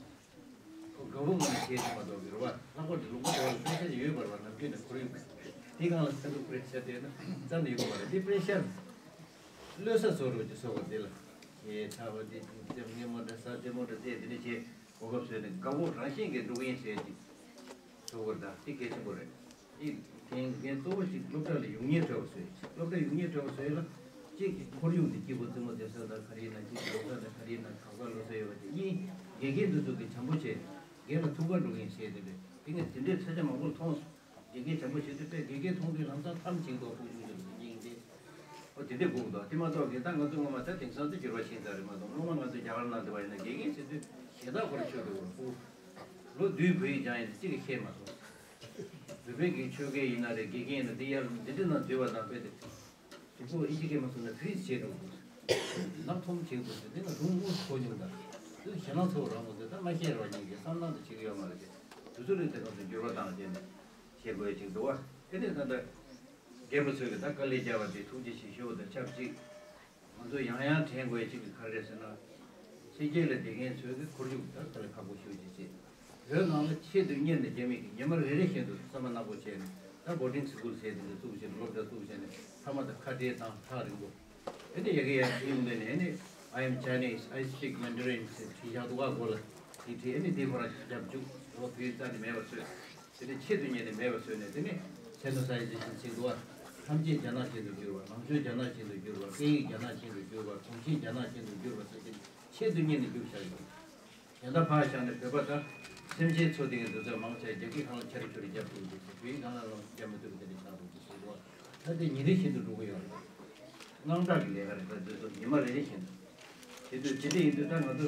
ཁོ་དགའ་པོ་ངོ་ནས་བྱས་ཡོད་མ་གཏོགས་ཀྱི་རེད་བ། ལྷག་པར་དུ་ལུང་པ་དེ་བ་ལ་པི་རེ་ཤར་ཡོད་པ་རེད་བ། ནམ་རྒྱུན་ནས་ཁོར་ཡུག་དེ་སྒང་ལ་ས་འབྲུ་པི་རེ་ཤར་དེ་ན་རྩ་ནས་ཡོད་མ་རེད། དེ་པི་རེ་ཤར་གློད་ས་བཟོ་རོགས་ཀྱི་བཟོ་བ་དེ་ལ་ཞེ་ཐག་པ་དེ་ཅིག་རྩེད་མོ་རྩེ་མོ་འདྲ་ཟ་རྩེད་མོ་འདྲ་རྩེ་དེ་འདྲ་བྱས། གོ་སྐབས་བཟོས་ནས་དགའ་པོ་རང་བཞིན་གྱིས་འགྲོ་གི་ཡིན་ཟེར་གྱི་བཟོ་བར་གདའ། དེ་གལ་ཆེན་པོ་རེད། དེ་འགན་འགན་གཙོ་བོ་གཅིག་སློབ་གྲྭ་ལ་ཡོང་སྙིང་བྲལ་བ་བཟོས། སློབ་གྲྭ་ཡོང་སྙིང་བྲལ་བ་བཟོས་ལ་གཅིག་གི་ཁོར་ཡུག་འདི་སྐྱིད་པོ། རྩེད་མོ་རྩེ་ས་དང་ག་རེ་ཡིན་ན། གཅིག་གི་ལོ་གསར་དང་ག་རེ་ཡིན་ན། གང་ཟག་ལོ་གསར་ཡོད་པ་དེ་གཉིས། དགེ་རྒན་འདི་ཚོ་གིས་བྱམས་པོ་བྱས་རྒན་ལ་ཐུགས་ཁུར་འགྲོ་གི་ཡིན་ཟེར་དེ་རེད། དེ་ངས་དེ་འདྲའི་ས་ཆ་མང་པོར་མཐོང་སོང་། དགེ་རྒན་བྱམས་པོ་བྱེད་དུས་དཔེ་དགེ་རྒན་མཐོང་དུས་ལམ་སང་ཐམ་ཅིག་འདུག་ཕུགས་ཆུང་ཆུང་དུ་སྙིང་རྗེ། ཨོ་དེ་འདྲས་དགོས་འདུག་དེ་མ་གཏོགས་ངས་ད་ང་ཚོ་སྔོན་མ་ད་དེང་སང་དུ་འགྱུར་བ་ཕྱིན་ཚར་རེད་མ་གཏོགས། སྔོན་མ་ང་ཚོ་རྒྱ་གར་ནང་དུ་བ་ཡིན་ན་དགེ་རྒན་ཟེར་དུས་ཞེ་དྲག་ཁོ་རང་ཆོས་དགོས་རེད། ཕུགས་ལོ་བདུན་བོད་ཡིག་སྦྱངས་ཡིན་ན་གཅིག་གིས་ཤེས་མ་སོང་། བོད་པའི་གི་ཆོས་དགེ་ཡིན་ན་རེད། དགེ་རྒན་ཡིན་ན་འདི་ཡར་འདི་འདྲས་ནང་འཛུལ་བ་དང་དཔེ་དེ། དེ་ཚོ་ཨིན་ཇི་སྐད་མ་སོང་ན་ཕི་རི་ཛི་བྱས་འགྲོ་དགོས། ནག་ཐོམ་བྱེད་དགོས་ཟེར། དེ་ང་རུང་དངོས་སུ་གོ་མྱོང་། ད་དེ་ཞེད་སྣང་ཚ་བོ་རང་དགོས་ཟེར། ད་མ་བཤད་རོགས་གཉིས་ཀྱིས་བསམ་སྣང་དུ་བྱེད་ཀྱི་ཡོད་མ་རེད་དེ། དུས་ཚོད་རིང་དེ་ང་ཚོ་འགྱུར་བ་བཏང་བྱས་ནས་བྱེད་དགོས་ཅིག་འདུག་བ། ཨེ་ནས་ད་ལྟ་རྒན་པ་ཚོས་ཀྱི་ད་དཀའ་ལས་བརྒྱབ་པ་དེ་ཐུགས་རྗེ་ཆེ་ཞུ་བ་དང་ཆབས་ཅིག་ང་ཚོ་ཡང་ཡང་དྲན་དགོས་ཅིག་གི་ག་རེ་རེད་ཟེར་ན། ཕྱི་རྒྱལ་ལ་བསྡད་མཁན་ཚོས་ཀྱི་ཁོར་ཡུག་ད་དཀའ་ལས་ཁག་པོ་ཞེ་པོ་ཅིག་བྱེད། བོད་ནང་ལ་ཆེད་དུ་གཉེར་ནས་རྒྱ་མི་གིས་ཉི་མ་རེ་རེ་བཞིན་དུ་བསམ་བློ་ནག་པོ་བྱས་ནས་ད་boarding school་ཟེར་དེ་འདྲ་བཙུགས་བྱས་ནས་སློབ་གྲྭ་བཙུགས་བྱས་ནས་ཕ་མ་དང་ཁ་བྲལ་བཏང་ཐག་རིང་པོ། ཨེ་ནས་ཡ་གི་ཡ་གི་ཡོང་དུས་ནས་ཨེ་ནས་I am Chinese, I speak Mandarin ཟེར་བྲིས་བཞག་འདུག་ག་མགོ་ལ། དེ་བྲིས་ཨེ་ནས་དེ་ཁོ་རང་རྒྱབ་འཇུག་རོ་བོད་རྩ་ནས་མེད་པ་བཟོས། དེ་ནས་ཆེད་དུ་གཉེར་ནས་མེད་པ་བཟོས་ནས་དེ་ནས་Sinoization ཟེར་འདུག་ག་ཐམས་ཅད་རྒྱ་ནག་ཅན་དུ་བསྒྱུར་བ། ནང་ཆོས་རྒྱ་ནག་ཅན་དུ་བསྒྱུར་བ། སྐད་ཡིག་རྒྱ་ནག་ཅན་དུ་བསྒྱུར་བ། གོམས་གཤིས་རྒྱ་ནག་ཅན་དུ་བསྒྱུར་བ་ཟེར་ཏེ་ཆེད་དུ་གཉེར་ནས་བསྒྱུར་བཞག་ཡོད། ད་ལྟ་ཕར་བཞག་ནས་བོད་པ་དང་སེམས་ཅན་འཚོ་དེ་གི་འདུག་ཚོད་མང་ཆེ་རྒྱ་སྐད་སྒང་ལ་ཆེ་རུ་ཆེ་རུ་རྒྱབ་ཐུབ་འདུག་ཟེར། བོད་ཡིག་སྒང་ལ་རྒྱབ་མི་ཐུབ་པ་དེ་འདྲ་ཆགས་འདུག་ཟེར་གྱི་འདུག་ད་དེ་ཉིན་རེ་བཞིན་དུ་འགྲོ་གི་ཡོད་རེད། དངངས་སྐྲག་གི་ལས་ཀ་རེད། ད་དུས་ཚོད་ཉི་མ་རེ་རེ་བཞིན་དུ། དེ་དུས་དེ་འདྲ་ཡིན་དུས་ད་ང་ཚོ་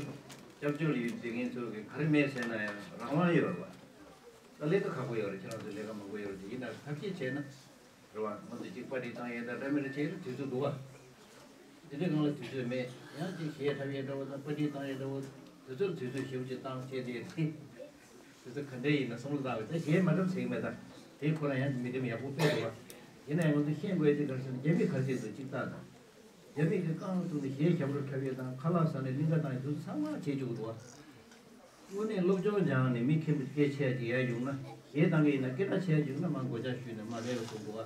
སྐྱབས་བཅོལ་ལ་ཡོད་བསྡད་མཁན་ཚོ་གི་ག་རེ་མེད་ཟེར་ན་ཡང་རང་དབང་ཡོད་རེད་བ། ད་ལས་ཀ་ཁག་པོ་ཡོད་རེད། ཁྱེད་རང་ཚོ་ལས་ཀ་མང་པོ་ཡོད་རེད། ཡིན་ནའང་ཐབས་ཤེས་བྱས་ན། རེད་བ། ང་ཚོ་གཅིག་པར་ཊི་བཏང་ཡས་དང་འདྲ་མི་འདྲ་བྱས་ན་དུས་ཚོད་འདུག་ག་དེ་འདྲའི་སྒང་ལ་དུས་ཚོད་མེད། ཡང་གཅིག་གཞས་འཁྲབ་ཡས་འདྲ་བོ་དང་པར་ཊི་བཏང་ཡས་འདྲ་བོ། དུས་ཚོད་དུས་ཚོད་ཞེ་པོ་ཅིག་བཏང་བྱས་ཏེ། དུས་ཚོད་ག་འདྲ་ཡིན་ན་བསམ་བློ་བཏང་བས་ད་གཞས་མ་འཁྲབ་ཟེར་གྱི་མེད། ད་དེ་ཁོ་རང་ཡང་མི་འདེམ་ཡག་པོ་དཔེ་འདུག་ག་ཡིན་ན་ཡང་ང་ཚོ་ཤེས་དགོས་ཡས་དེ་ག་རེ་ཟེར་ན་རྒྱ་མི་ག་རེ་བྱས་འདུག་གཅིག་ལྟ་དང་། རྒྱ་མི་གིས་རྐང་བཙུགས་ནས་གཞས་ཞབས་བྲོ་འཁྲབ་ཡས་དང་ཁ་ལག་ཟ་ནས་གླིང་ག་བཏང་ཡས་དེ་ཚོ་ཚང་མ་བྱེད་བཅུག་འདུག་བ། དངོས་གནས་སློབ་སྦྱོང་སྦྱངས་ནས་མི་མཁས་པོ་སྐད་ཆ་ཅིག་ཡར་བྱུང་ན། གཞས་བཏང་གི་ཡིན་ན་སྐད་གྲགས་ཆེ་བྱུང་ན་མར་མགོ་ལྕག་གཞུས་ནས་མར་ལྷས་ལ་ཟུག་འདུག་བ།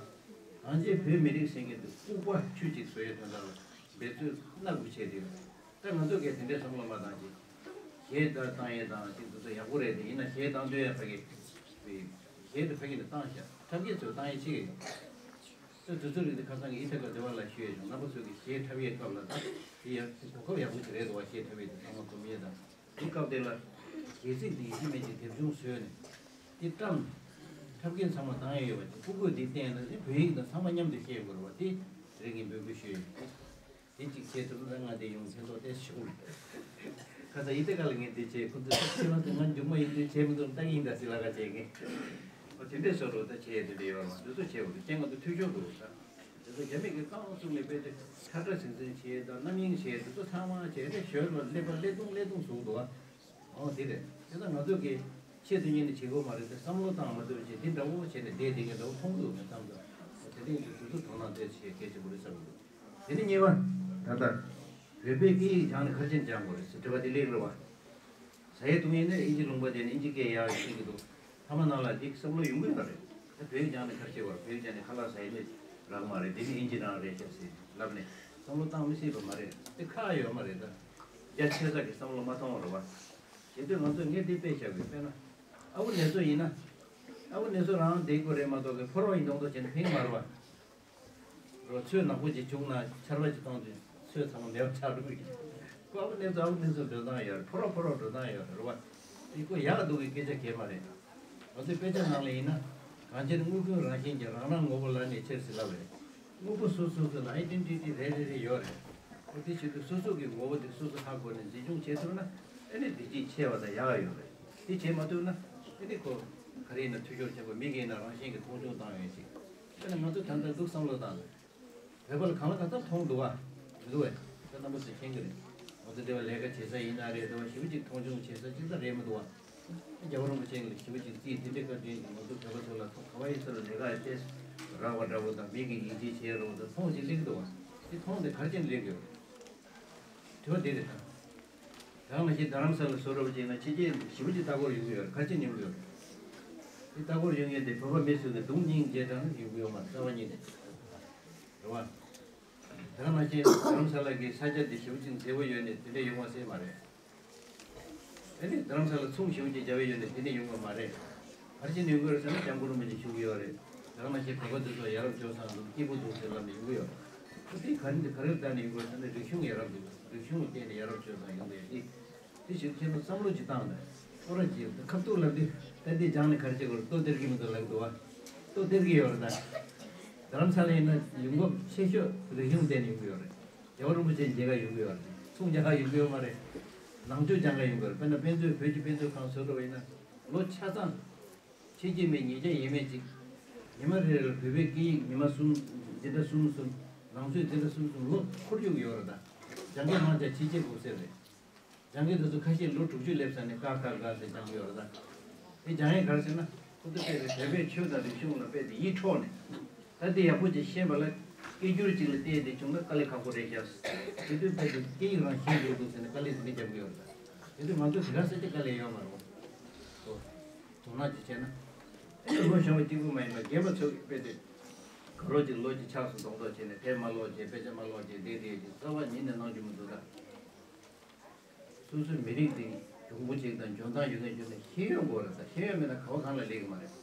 གང་ཅི་བོད་མི་རིགས་ཟེར་མཁན་དེ་ལྐུགས་པ་ཆུ་གཅིག་བཟོ་ཡས་དོན་དག་ལ་འབད་རྩོལ་སྣ་དགུ་བྱས་ཏེ། ད་ང་ཚོ་གིས་དེ་འདྲའི་བསམ་བློ་མ་བཏང་ཅིག་གཞས་ད་བཏང་ཡས་དང་ཅིག་དེ་ཚོ་ཡག་པོ་རེད་དེ། ཡིན་ན་གཞས་བཏང་དུས་ཡང་ཕ་གི་གཞས་དེ་ཕ་གི་ནས་བཏང་ཤག་འཁྲབ་མཁན་ཚོས་བཏང་ཡས་ཅིག་ཡོད། ད་དུས་ཚོད་རིང་དེ་ཁ་སང་གི་ཨི་ཐ་ག་དེ་བ་ལ་ཞུས་ཡས་བྱུང་། རྣམ་པ་ཚོས་ཀྱི་གཞས་འཁྲབ་ཡས་སྐབས་ལ་ད་དེ་ཡང་གོ་སྐབས་ཡག་པོ་ཅིག་རེད་འདུག་བ། གཞས་འཁྲབ་ཡས་དེ་ཚང་མ་འཛོམས་ཡས་དང་། དེ་སྐབས་དེ་ལ་གཞས་ཚིག་འདི་ཡིན་གཅིག་མིན་གཅིག་དེབ་ཆུང་བཟོས་ནས་དེ་བཀྲམ། འཁྲབ་མཁན་ཚང་མ་བཏང་ཡས་ཡོད་པ་ཅིག་ཕྲུ་གུས་འདི་བསྟན་ན་དེ་བོད་ཡིག་དང་ཚང་མ་མཉམ་དུ་ཤེས་དགོས་རེད་བ། དེ་རེད། ངས་འབོད་སྐུལ་ཞུས་ཡོད། དེ་གཅིག་བྱས་ཐུབ་ན་ང་དེ་ཡོང་ཕན་ཐོགས་ཏོག་ཙམ་བྱུང་རེད། ཁ་སང་ཨི་ཐ་ག་ལ་ངས་འདི་བྱས། ཁོ་ཚོས་ཕྱི་ལོགས་དེ་ང་མཇུག་མ་ཡིན་དུས་བྱས་མི་འདུག་ལྟ་གི་ཡིན་ད་ཟེར་ལབ་ཀ་བྱས་ངས། ཨོ་དེ་འདྲས་བཟོ་འདྲ་ད་བྱས་ཡས་དེ་འདྲས་ཡོད་རེད་བ། འདི་ཚོ་བྱས་འོ་དེ་ཁྱེད་ང་ཚོ་འཐུས་ཤོར་འདུག་ད། དེ་ཚོ་རྒྱ་མི་གིས་རྐང་བཙུགས་ནས་དཔེ་དེ་ཁྲ་ཁྲ་ཟིང་ཟིང་བྱས་དང་རྣམ་གཡེང་བྱས་དེ་ཚོ་ཚང་མ་བྱས་ཏེ་ཞོར་ལ་ཀླད་པ་ཀླད་སྟོང་ཀླད་སྟོང་བཟོ་འདུག་ཨ། ཨོ་དེ་རེད། དེ་ཚོ་ང་ཚོ་གིས་ཆེད་དུ་གཉེར་ནས་བྱེད་དགོས་མ་རེད་དེ། བསམ་བློ་བཏང་མ་ཐུབ་བྱས་དེ་འདྲ་བོ་བྱས་ནས་བསྡད་བསྡད་མཁན་འདྲ་བོ་མཐོང་འདུག་ངས་བསམ་ཚོད། དེ་རིང་དུས་ཚོད་དོ་སྣང་དེ་བྱེད་གལ་ཆེན་པོ་རེད་བསམ་གྱི་འདུག་དེ་ནས་གཉིས་པ། ད་ལྟ་བོད་པའི་སྐད་ཡིག་སྦྱངས་ནས་ག་རེ་བྱས་ནས་སྦྱང་དགོས་རེད་ཟེར་དྲི་བ་དེ་སླེབས་རེད་བ། ཟ་ཡས་འཐུང་ཡས་ནས་ཨིན་ཇི་ལུང་པ་དེ་ནས་ཨིན་ཇི་སྐད་ཡག་ཤེས་ཀྱི་འདུག་ཕ་མ་ནང་ལ་འདི་བསམ་བློ་ཡོང་གི་ཡོད་རེད། ད་བོད་ཡིག་སྦྱངས་ནས་ག་རེ་བྱེད་དགོས་རེད། བོད་ཡིག་སྦྱངས་ནས་ཁ་ལག་ཟ་ཡས་ནས་རག་མ་རེད། འདི་ནི་ཨིན་ཇི་རང་རེད་ཤག་ཟེར་ལབ་ནས་བསམ་བློ་བཏང་མི་སྲིད་པ་མ་རེད། དེ་ཁག་ཡོད་མ་རེད། ད་རྒྱ་ཆེ་ས་གི་བསམ་བློ་མ་གཏོང་བ་རེད་བ། བྱེད་དུས་ང་ཚོས་ངས་འདི་དཔེ་བཞག་གི། དཔེར་ན་ཨ་ཁུ་ནེ་ཙོ་ཡིན་ན། ཨ་ཁུ་ནེ་ཙོ་རང་བསྡད་དགོས་རེད་མ་གཏོགས་གི་ཕོ་རོག་ཡིན་མདོག་མདོག་བྱས་ནས་ཕེབས་མ་རེད་བ། རོ་ཚོད་ནག་པོ་ཅིག་བྱུང་ན་ཆར་པ་ཅིག་གཏོང་དུས་ཚོད་ཚང་མ་མེད་པ་ཆགས་འགྲོ་གི། ཁོ་ཨ་ཁུ་ནེ་ཙོ་ཨ་ཁུ་ནེ་ཙོ་འགྲོ་སྟངས་ཡོད་རེད། ཕོ་རོག་ཕོ་རོག་འགྲོ་སྟངས་ཡོད་རེད་བ། དེ་ཁོ་ཡག་སྡུག་གི་སྐད་ཆ་གང་མ་རེད། ང་ཚོའི་དཔེ་ཆ་ནང་ལ་ཡིན་ན། གང་ཕྱིར་དངོས་ཀུན་རང་བཞིན་གྱིས་རང་རང་ངོ་བོ་ལ་གནས་ཕྱིར་ཟེར་ལབ་རེད། དངོས་པོ་སོ་སོ་སོ་ལ་ཨའི་ཌེན་ཊི་ཊི་རེ་རེ་རེ་ཡོད་རེད། ཨོ་དེ་བྱེད་དུས་སོ་སོ་གི་ངོ་བོ་དེ་སོ་སོ་ཧ་གོ་ནས་འཛིན་སྐྱོང་བྱེད་ཐུབ་ན་ཨ་ནི་བདེ་སྐྱིད་ཆེ་བ་དང་ཡག་ཡོད་རེད། དེ་བྱེད་མ་ཐུབ་ན་ཨ་ནི་ཁོ་ག་རེ་ཡིན་ན་འཐུས་ཤོར་ཆེན་པོ། མི་གིས་ཡིན་ན་རང་བཞིན་གྱིས་མཐོང་ཆུང་བཏང་ཡོད་ཅིག་དཔེར་ན་ང་ཚོ་ད་ལྟ་འདུག་བསམ་བློ་བཏང་ན། བོད་པ་ལ་གང་ལ་གང་འཚམ་མཐོང་འདུག་བ། མི་འདུག་བས། ད་རྣམ་པ་ཚོས་མཁྱེན་གྱི་རེད། ང་ཚོ་འདི་བ་ལས་ཀ་བྱེད་ས་ཡིན་ན་རེད། འདི་བ་ཞེ་པོ་ཅིག་མཐོང་ཆུང་བྱེད་ས་ཅི་ཙམ་རེད་མི་འདུག་བ། རྒྱལ་བ་རིན་པོ་ཆེ་ལ་ཞེ་པོ་ཅིག་རྩིས་དེ་འདྲའི་བཀའ་དྲིན་གྱིས་ང་ཚོ་བོད་པ་ཚོ་ལ་ག་བ་ཡིན་ས་ལ་ལས་ཀ་ཡི་ཏེ་རག་པ་འདྲ་བོ་དང་། མི་གིས་ཡིད་ཆེས་བྱེད་རོགས་དང་མཐོང་ཅིག་སླེབས་འདུག་བ། དེ་མཐོང་དེ་ག་རེ་བྱས་ནས་སླེབས་ཡོད། དྲི་བ་དེ་རེད་ད། ད་ག་ནང་བཞིན་རྡ་རམ་ས་ལ་བཟོ་འདྲ་བོ་ཅིག་ན་ཕྱི་རྒྱལ་ཞེ་པོ་ཅིག་ལྟ་སྐོར་ཡོང་གི་ཡོད་རེད། ག་རེ་བྱས་ནས་ཡོང་གི་ཡོད་རེད། དེ་ལྟ་སྐོར་ཡོང་མཁན་དེ་བོད་པ་མི་ཚོ་གི་གདོང་གཉིས་མཇལ་དྲགས་ནས་ཡོང་གི་ཡོད་མ་རེད། རྩ་བ་ཉིད་ནས་རེད་བ། ད་ག་ནང་བཞིན་རྡ་རམ་ས་ལ་གི་ས་ཆ་དེ་ཞེ་པོ་ཅིག་མཛེས་པོ་ཡོད་ནས་དེ་འདྲ་ཡོང་བ་སྲིད་མ་རེད། ཨ་ནི་རྡ་རམ་ས་ལ་ཚོང་ཞེ་པོ་ཅིག་རྒྱབ་ཡོད་ནས་དེ་འདྲ་ཡོང་གི་མ་རེད། ག་རེ་བྱས་ནས་ཡོང་གི་རེད་ཟེར་ན་སྐྱབས་མགོན་རིན་པོ་ཆེ་བཞུགས་ཡོད་རེད། ད་ག་ནང་བཞིན་བོད་པ་འདི་ཚོ་ཡ་རབས་སྤྱོད་བཟང་འདུག་སྐྱིད་པོ་འདུག་ཟེར་ལབ་ནས་ཡོང་གི་ཡོད་རེད། ཨ་དེ་ག་རེ་འདི་ག་རེ་ལ་བརྟེན་ནས་ཡོང་གི་རེད་ཟེར་ན་རིག་གཞུང་ཡ་རབས་འདུག་རིག་གཞུང་ལ་བརྟེན་ནས་ཡ་རབས་སྤྱོད་བཟང་ཡོང་གི་ཡོད་དེ། དེ་བཞིན་ཁྱེད་ཚོ་བསམ་བློ་ཅིག་བཏང་ན། ཁོ་རང་གིས་ཁ་ཐུག་ལབ་དུས་ད་འདི་སྦྱངས་ནས་ག་རེ་བྱེད་དགོས་རེད། ལྟོ་སྟེར་གི་མི་འདུག་ལབ་འདུག་བ། ལྟོ་སྟེར་གི་ཡོད་རེད་ད། རྡ་རམ་ས་ལ་ཡིན་ན་ཡོང་འབབ་ཆེ་ཤོས་རིག་གཞུང་བརྟེན་ནས་ཡོང་གི་ཡོད་རེད། རྒྱལ་བ་རིན་པོ་ཆེ་མཇལ་ག་ཡོང་གི་ཡོད་རེད། ཚོང་རྒྱག་ག་ཡོང་གི་ཡོད་མ་རེད། ནང་ཆོས་སྦྱང་ག་ཡོང་གི་ཡོད་རེད། དཔེར་ན་དཔེ་མཛོད། བོད་ཀྱི་དཔེ་མཛོད་ཁང་བཟོ་འདྲ་བ་ཡིན་ན་ལོ་ཆ་ཚང་ཕྱི་རྒྱལ་མི་ཉིས་བརྒྱ་ཡས་མས་ཅིག་ཉི་མ་རེ་རེ་ལ་བོད་པའི་སྐད་ཡིག་ཉི་མ་གསུམ་འཛིན་གྲྭ་གསུམ་གསུམ། ནང་ཆོས་འཛིན་གྲྭ་གསུམ་གསུམ་ལོ་འཁོར་རྒྱུག་ཡོད་རེད་ད། སྦྱང་མཁན་མང་ཆེ་ཕྱི་རྒྱལ་གོ་སེ་རེད། སྦྱང་མཁན་དེ་ཚོ་ཁ་ཤས་ལོ་དྲུག་ཅུ་སླེབས་ཚར་ནས་ཀ་ཁ་ག་ཟེར་སྦྱང་གི་ཡོད་རེད་ད། དེ་སྦྱང་ཡས་ག་རེ་ཟེར་ན་ཁོ་ཚོ་དཔེ་བོད་པའི་ཆོས་དང་རིག་གཞུང་ལ་དཔེ་དེ་ཡིད་འཕྲོག་ནས། ད་དེ་ཡག་པོ་ཅིག་ཤེས་པ་ལ་སྐད་སྒྱུར་ཅིག་ལ་བལྟས་ཏེ་བྱུང་ན་དཀའ་ལས་ཁག་པོ་རེད་ཤག་དེ་དུས་ཕ་གི་སྐད་ཡིག་རང་ཤེས་དགོས་འདུག་ཟེར་ནས་དཀའ་ལས་དེ་འདྲ་རྒྱབ་ཀྱི་ཡོད་རེད་ད། དེ་དུས་ང་ཚོ་དེ་ག་ཟེར་གྱི་དཀའ་ལས་ཡོད་མ་རེད། ཨོ། དོ་སྣང་ཅིག་བྱས་ན། ཨེ་ལོ་གཞོན་པ་གཅིག་པུ་མ་ཡིན་པར་རྒན་པ་ཚོ་གི་དཔེ་དེ། ག་རོ་ཅིག་ལོ་གཅིག་ཆགས་སུ་རྡོག་རྡོག་བྱས་ནས་དེབ་མ་ཀློག་བྱས། དཔེ་ཆ་མ་ཀློག་བྱས། འདི་འདྲས་ཀྱི་རྩ་བ་ཉིད་ནས་གནང་རྒྱུ་མི་འདུག་ད། སོ་སོའི་མི་རིགས་འདི་གྱོང་པོ་ཅིག་དང་འཇོན་ཐང་ཡོད་མཁན་བརྒྱུད་ནས་ཤེས་ཡོན་དགོས་རེད་ད། ཤེས་ཡོན་མེད་ན་ག་བ་གང་ལ་སླེབས་ཀྱི་མ་རེད།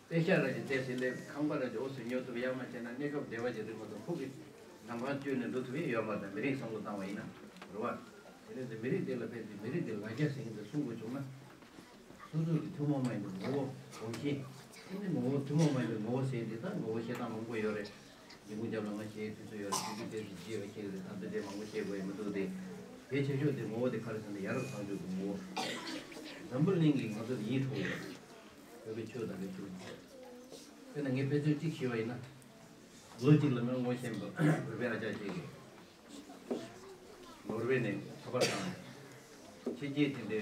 དཔེ་ཤག་ར་ཅིག་བལྟས་ཚེ་སླེབས། ཁང་པ་ར་ཅིག་འོ་ཟེར་ཉོ་ཐུབ་ཡག་མ་བྱས་ན་གནས་སྐབས་བདེ་བ་ཅིག་རིང་མ་གཏོགས་ཕུགས་ཀྱི་ནམ་མཁའ་བསྐྱོད་ནས་འགྲོ་ཐུབ་ཡག་ཡོད་མ་རེད། མི་རིགས་བསམ་བློ་བཏང་བ་ཡིན་ན་རེད་བ། དེ་ནས་མི་རིགས་དེ་ལ་ཕན་ཚུན་མི་རིགས་དེ་ལ་རྒྱ་ཟེར་མཁན་དེ་སྲུང་དགོས་བྱུང་ན། སོ་སོ་གི་ཐུན་མོང་མ་ཡིན་པའི་ངོ་བོ་གོམས་གཤིས། དེ་ནི་ངོ་བོ་ཐུན་མོང་མ་ཡིན་པའི་ངོ་བོ་ཟེར་འདི་ད་ངོ་བོ་བཤད་སྟངས་མང་པོ་ཡོད་རེད། འཇིགས་སྐུལ་རྒྱབ་ལ་ང་གཞས་དུས་ཚོད་ཡོད་རེད། དུས་ཚོད་དེ་ཚོ་རྗེས་ལ་ཁྱེད་ཀྱི་རེད། ད་འདི་འདྲའི་མང་པོ་བཤད་དགོས་ཡ་མི་འདུག་སྟེ། གལ་ཆེ་ཤོས་དེ་ངོ་བོ་དེ་ག་རེ་ཟེར་ན་ཡ་རབས་བཟང་སྤྱོད་ཀྱི་ངོ་བོ། འཛམ་བུ་གླིང་གིས་ང་ཚོར་ཡིད་འཕྲོག་ཡོད་རེད། བོད་པའི་ཆོས་དང་རིག་གཞུང་། དཔེར་ན་ངས་དཔེ་མཚོན་གཅིག་ཞུས་པ་ཡིན་ན། ལོ་གཅིག་ལ་ང་ངོ་ཤེས་པ་བོད་པའི་ཨ་ཅག་ཅིག་གིས། ནོར་ཝེ་ནས་ཁ་པར་བཏང་ནས། ཕྱི་རྒྱལ་དེ་འདྲའི་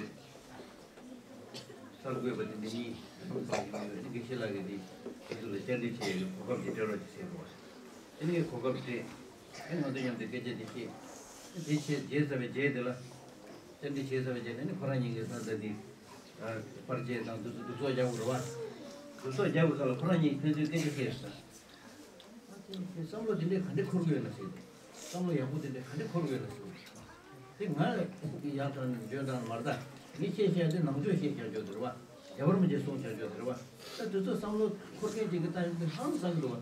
གསར་འགོད་པ་དེ་འདྲ་གཉིས་ཡོང་ཡོད། དགེ་བཤེས་ལགས་ཀྱིས་འདི་ཁྱེད་ཚོ་ལ་བཅར་འདྲི་བྱས་ཡོད། གོ་སྐབས་ཅིག་སྤྲད་རོགས་ཅིག་ཟེར་འདུག་བ། དེ་ནས་གོ་སྐབས་སྤྲད། ཨེ་ང་ཚོ་མཉམ་དུ་སྐད་ཆ་འདི་བཤད། དེ་བྱས་རྗེས་ཚར་བའི་རྗེས་དེ་ལ། བཅར་འདྲི་བྱས་ཚར་བའི་རྗེས་ནས་ནི་ཁོ་རང་གཉིས་ཀྱིས་ད་ལྟ་འདི་པར་ཆས་དང་འདུ་འདུ་ཚོགས་རྒྱག་དགོས་རེད་བ། འདུ་ཚོགས་རྒྱག་དགོས་སྐབས་ལ་ཁོ་རང་གཉིས་ཕན་ཚུན་སྐད་ཆ་བཤད་སོང་། ཨ་དེ་བསམ་བློ་དེ་འདྲས་ག་འདྲས་འཁོར་གི་ཡོད་ན་ཟེར་ཏེ། བསམ་བློ་ཡག་པོ་དེ་འདྲས་ག་འདྲས་འཁོར་གི་ཡོད་ན་ཟེར། དེ་ང་ཡག་དང་འཇོན་དང་མར་ད་མི་བཤད་བཤད་དེ་ནང་ཆོས་བཤད་རྒྱག་རྒྱུ་དེ་རེད་བ། རྒྱ་བར་མི་བྱེད་གསུང་རྒྱག་རྒྱུ་དེ་རེད་བ། ད་དེ་ཚོ་བསམ་བློ་འཁོར་མཁན་ཅིག་གི་ལྟ་ཡོང་དུས་ཧང་སང་གི་འདུག་བ།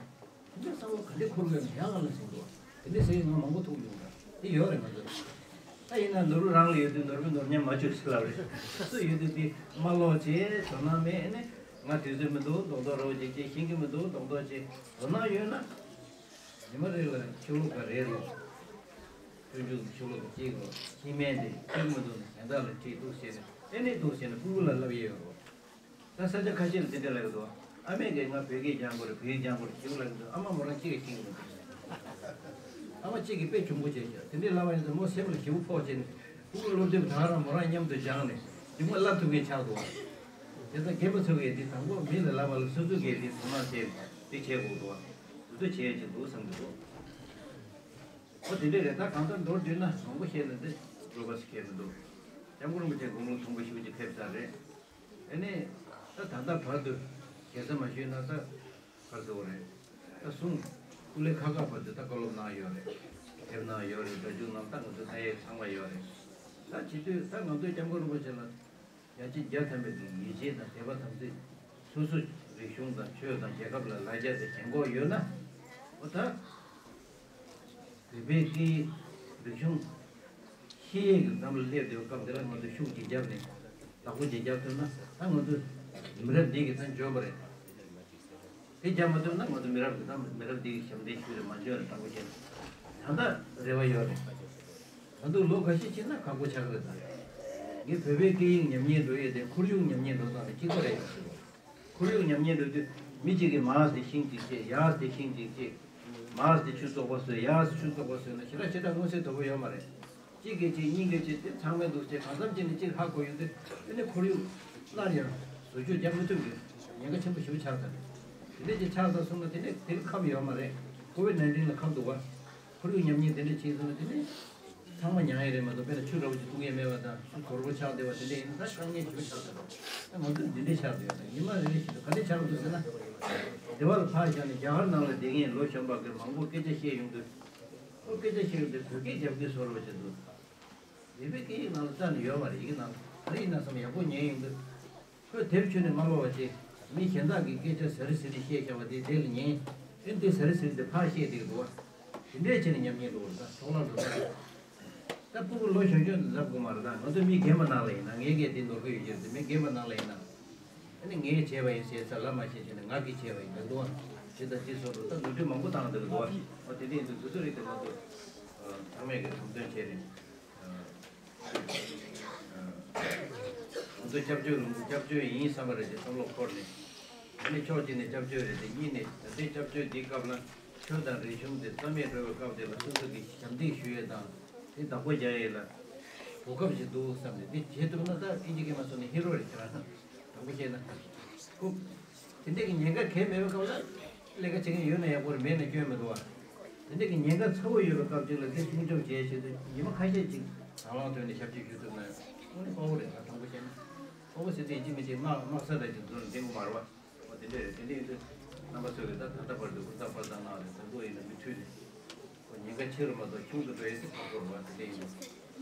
དེ་འདྲའི་བསམ་བློ་ག་འདྲས་འཁོར་གི་ཡོད་ན་ཡག་ག་ལ་ཟིན་འདུག་བ། དེ་འདྲས་ཟེར་མཁན་ང་མང་པོ་ཐུག་མྱོང་། ད་དེ་ཡོད་རེད་ང་ཚོ། ད་ཡིན་ན་ནོར་བུ་རང་ལ་ཡོད་དུས་ནོར་བུས་ནོར་ཉམས་མ་བཅུག་ཟེར་ལབ་རེད། སུ་ཡོད་དུས་དེ་མ་ཀློག་བྱས་དོ་སྣང་མེད་ནས་ང་དུས་ཚོད་མི་འདུག་རྡོག་རྡོག་རོགས་བྱེད་ཅེས་ཤེས་ཀྱི་མི་འདུག་རྡོག་རྡོག་བྱེད་དོ་སྣང་ཡོད་ན། ཉི་མ་རེ་ལ་ཆུ་ལོག་ག་རེ་རོགས། སྤྱོད་འཇུག་ཆུ་ལོག་ག་གཅིག་རོགས་ཤེས་མེད་དེ་ཤེས་ཀྱི་མི་འདུག་ནས་གཞན་དག་ལ་དྲིས་འདུག་ཟེར་ནས་ཨེ་ནས་འདུག་ཟེར་ནས་སྤུ་གུ་ལ་ལབ་ཡས་ཡོད་རོགས། ད་ས་ཆ་ཁ་ཤས་ལ་དེ་འདྲ་ལབ་ཀྱི་འདུག་ཨ་མས་ཀྱིས་ང་བོད་སྐད་སྦྱང་དགོས་རེད་བོད་ཡིག་སྦྱང་དགོས་རེད་ཞེས་ལབ་ཀྱི་འདུག་ཨ་མ་མོ་རང་གཅིག་གིས་ཤེས་ཀྱི་མི་འདུག་ཨ་མ་གཅིག་གིས་དཔེ་གྱོང་པོ་བྱས་ཤག་དེ་འདྲའི་ལབ་པ་ཡིན་ཙང་མོ་སེམས་ལ་ཞེ་པོ་ཕོག་བྱས་ནས་སྤུ་གུ་སློབ་དེབ་ད་རང་མོ་རང་མཉམ་དུ་སྦྱངས་ནས་རྒྱུ་མ་བསླབ་ཐུབ་མཁན་ཆགས་འདུག་དེ་ཚོ་རྒན་པ་ཚོ་གིས་འདི་དང་པོ་མི་ལ་ལབ་པ་ལ་སོ་སོ་གིས་འདི་དོ་སྣང་བྱས་འདི་བྱེད་དགོས་འདུག་འདི་ཚོ་བྱེད་ཡས་ཅིག་འདུག་བསམ་གྱི་འདུག་འོ་དེ་འདྲས་རེད། ད་གང་ལྟར་མདོར་བསྡུས་ན་མང་པོ་བཤད་ན་འདི་འགྲོ་བ་སུ་ཁྱད་མི་འདུག་སྐྱབས་མགོན་རིན་པོ་ཆེ་དགུང་ལོ་མཐོན་པོ་ཞེ་པོ་ཅིག་ཕེབས་ཚར་རེད། ཨ་ནི། ད་ད་ལྟ་བར་དུ་རྒྱལ་ས་མ་ཞུས་ན་ད་ག་རེ་ཟེར་དགོས་རེད། ད་གསུང་སྐུ་ལས་ཁག་ཁག་བར་དུ་ད་བཀའ་སློབ་གནང་ཡོད་རེད། ཕེབས་གནང་ཡོད་རེད། སྒྲ་འཇུག་གནང་ད་ང་ཚོ་ད་ཡས་ཚང་མ་ཡོད་རེད། ད་བྱེད་དུས་ད་ང་ཚོས་སྐྱབས་མགོན་རིན་པོ་ཆེ་ལ་རྒྱལ་སྤྱི་རྒྱ་ཐམ་པའི་ངེས་ཤེས་དང་དད་པ་དམ་ཚིག་སོ་སོ་རིག་གཞུང་དང་ཆོས་དང་རྒྱལ་ཁབ་ལ་ལ་རྒྱ་དེ་ཞེན་ཁོག་ཡོད་ན། འོ་ད། བོད་པའི་སྐད་ཡིག་རིག་གཞུང་ཤེས་ཡས་ཀྱི་འགྲམ་ལ་སླེབས་བསྡད་པའི་སྐབས་འདི་ལ་ང་ཚོས་ཤུགས་ཅིག་བརྒྱབ་ནས་བདག་པོ་ཅིག་བརྒྱབ་ཐུབ་ན་ད་ང་ཚོ་མི་རབས་འདི་གི་ད་འཇོན་པ་རེད། དེ་བརྒྱབ་མ་ཐུབ་ན་ང་ཚོ་མི་རབས་ཀྱི་ད་མི་རབས་འདི་གི་ཞབས་འདེགས་ཞུ་རེད་མ་འཇོན་རེད་དྲང་པོ་བཤད་ན། ད་ལྟ་རེ་བ་ཡོད་རེད། ད་དུང་ལོ་འགའ་ཤས་ཕྱིན་ན་ཁག་པོ་ཆགས་ཀྱི་རེད་ད། ངས་བོད་པའི་སྐད་ཡིག་ཉམས་ཉེས་འགྲོ་ཡས་དེ་ཁོར་ཡུག་ཉམས་ཉེས་འགྲོ་སྟངས་དང་གཅིག་པ་རེད་ཟེར་གྱི་འདུག་ཁོར་ཡུག་ཉམས་ཉེས་འགྲོ་དུས་མི་གཅིག་གིས་མར་དེ་ཤིང་གཅིག་བཅད་ཡར་དེ་ཤིང་གཅིག་བཅད། མར་དེ་ཆུ་བཙོག་པ་བཟོས་ཡར་ཆུ་བཙོག་པ་བཟོས་ན་ཞེ་དྲག་ཞེ་དྲག་མངོན་གསལ་དོད་པོ་ཡོད་མ་རེད། གཅིག་གིས་གཅིག་གཉིས་ཀྱིས་གཅིག་དེ་ཚང་མས་འདུག་ཅེས་གང་འཚམ་གཅིག་ནས་གཅིག་ཧ་གོ་ཡོང་དུས་དེ་ནས་ཁོར་ཡུག་སླར་ཡང་བཟོ་བཅོས་རྒྱག་མི་ཐུབ་ཀྱི་ཉེན་ཁ་ཆེན་པོ་ཞེ་པོ་ཆགས་ཚར། དེ་འདྲས་ཀྱི་ཆགས་ཚར་སོང་ན་དེ་ནས་དེ་རིང་ཁམས་ཡོད་མ་རེད། ཀོ་བིད་ནའིན་ཊིན་ལ་ཁམས་འདུག་བ། ཁོར་ཡུག་ཉམས་ཉེས་དེ་འདྲས་བྱས་སོང་ན་དེ་ནས། ཚང་མ་མྱངས་ཡས་རེད་མ་གཏོགས་དཔེར་ན་ཆུ་འདྲ་བོ་ཅིག་བཏུང་ཡས་མེད་པ་དང་ཆུ་དོར་པོ་ཆགས་བསྡད་པ་དེ་འདྲ་ཡིན་ན་ད་དཀའ་ངལ་ཞེ་པོ་ཆགས་ཚར་རེད། ད་ང་ཚོས་འདི་འདྲས་ཆགས་བསྡད་ཡོད་ད་ཉི་མ་རེ་རེ་བཞིན་དུ་ག་འདྲས་ཆགས་འདུག་ཟེར་ན། སྡེ་བ་ལ་ཕར་བཞག་ནས་རྒྱ་གར་ནང་ལ་བསྡད་མཁན་ལོ་གཞོན་པ་གི་མང་པོ་སྐད་ཆ་བཤད་ཡོང་དུས། ཁོ་སྐད་ཆ་བཤད་ཡོང་དུས་བོད་སྐད་རྒྱབ་ཀྱི་བཟོ་འདྲ་བོ་ཅིག་འདུག་བོད་པའི་སྐད་ཡིག་ནང་ལ་རྩ་ནས་ཡོད་མ་རེད། ཡིག་ནང་ག་རེ་ཡིན་ན་བསམ་ཡག་པོ་ཉན་ཡོང་དུས། ཁོས་དེབ་ཁྱོན་ནས་མ་ཀློག་པ་བྱས། མི་གཞན་དག་གིས་སྐད་ཆ་ཟ་རི་ཟི་རི་བཤད་བཞག་པ་དེ་དེ་ལ་ཉན། ཨེ་འདི་ཟ་རི་ཟི་རི་དེ་ཕར་བཤད་བསྡད་ཀྱི་འདུག་བ། དེ་འདྲས་བྱས་ནས་ཉམས་ཉེས་འགྲོ་བ་རེད་ད་ཐོག་ལ་འགྲོ་ད། ད་སྤུ་གུ་ལོ་གཞོན་གཞོན་དུ་ལབ་དགོས་མ་རེད་ད་ང་ཚོ་མི་རྒན་པ་ནང་ལ་ཡིན་ན་ངའི་སྐད་དེ་ནོར་གི་ཡོད་ཀྱི་རེད་དེ་མི་རྒན་པ་ནང་ལ་ཡིན་ན། ཨ་ནི་ངས་བྱས་པ་ཡིན་ཟེར་ཚར་ལབ་མ་ཤེས་བྱས་ནས་ང་གིས་བྱས་པ་ཡིན་ད་འདུག་བ། ཇི་ལྟར་ཇི་སོགས་རུ་ད་ནོར་འཁྲུལ་མང་པོ་བཏང་བསྡད་ཀྱི་འདུག་བ། འོ་དེ་འདྲས་ཡིན་དུས་དུས་ཚོད་རིག་དེ་ང་ཚོ་ཚང་མས་ཀྱི་དྲང་དོན་བྱས་ནས། ང་ཚོ་སྐྱབས་བཅོལ་ལུང་སྐྱབས་བཅོལ་ཡིན་བསམ་པ་རེད་ཅེས་བསམ་བློ་འཁོར་ནས། ཨ་ནི་ཕྱོགས་གཅིག་ནས་སྐྱབས་བཅོལ་རེད་དེ་གཉིས་ནས་ད་ལྟའི་སྐྱབས་བཅོལ་འདིའི་སྐབས་ལ་ཆོས་དང་རིག་གཞུང་དེ་རྩ་མེད་འགྲོ་བའི་སྐབས་དེ་ལ་སོ་སོ་གི་ཞབས་འདེགས་ཞུ་ཡས་དང་དེ་བདག་པོ་རྒྱག་ཡས་ལ་གོ་སྐབས་ཤིག་འདུག་བསམ་ནས་དེ་བྱེད་ཐུབ་ན་ད་ཨིན་ཇི་སྐད་མ་སོང་ནས་ཧི་རོ་རེད་ཁྱེད་རང་དྲང་པོ་བཤད་ན་ཁོ། དེ་འདྲ་གི་ཉེན་ཁ་གང་ཡང་མེད་པའི་སྐབས་ལ་ལས་ཀ་བྱེད་མཁན་ཡོད་ན་ཡག་པོ་རེད་མེད་ན་སྐྱོན་མི་འདུག་བ། དེ་འདྲ་གི་ཉེན་ཁ་ཚ་བོ་ཡོད་པའི་སྐབས་ཅིག་ལ་དེ་སྲུང་སྐྱོབ་བྱེད་ཆེད་དུ་ཉི་མ་ཁ་ཤས་ཅིག་དང་བླངས་ཐོག་ནས་ཞབས་ཕྱི་ཞུ་ཐུབ་ན་དངོས་གནས་ཡག་པོ་རེད་ད་དྲང་པོ་བཤད་ན། ཡག་པོ་ཟེར་དུས་ཡིན་གཅིག་མིན་གཅིག་དམག་དམག་ས་དང་ཅིག་འཛུལ་ནས་བསྡད་དགོས་མ་རེད་བ། འོ་དེ་འདྲ་རེད་དེ་འདྲ་ཡིན་དུས་རྣམ་པ་ཚོས་ཀྱི་ད་ད་ལྟ་བར་དུ་ཧུར་ཐག་པར་ཐག་གནང་རེད་ད་དུང་ཡིན་ན་མུ་མཐུད་ནས་ཁོ་ཉེན་ཁ་ཆེ་རུ་མ་གཏོགས་ཆུང་དུ་འགྲོ་ཡས་དེ་ཁག་པོ་རེད་བ། དེ་འདྲ་ཡིན་དུས་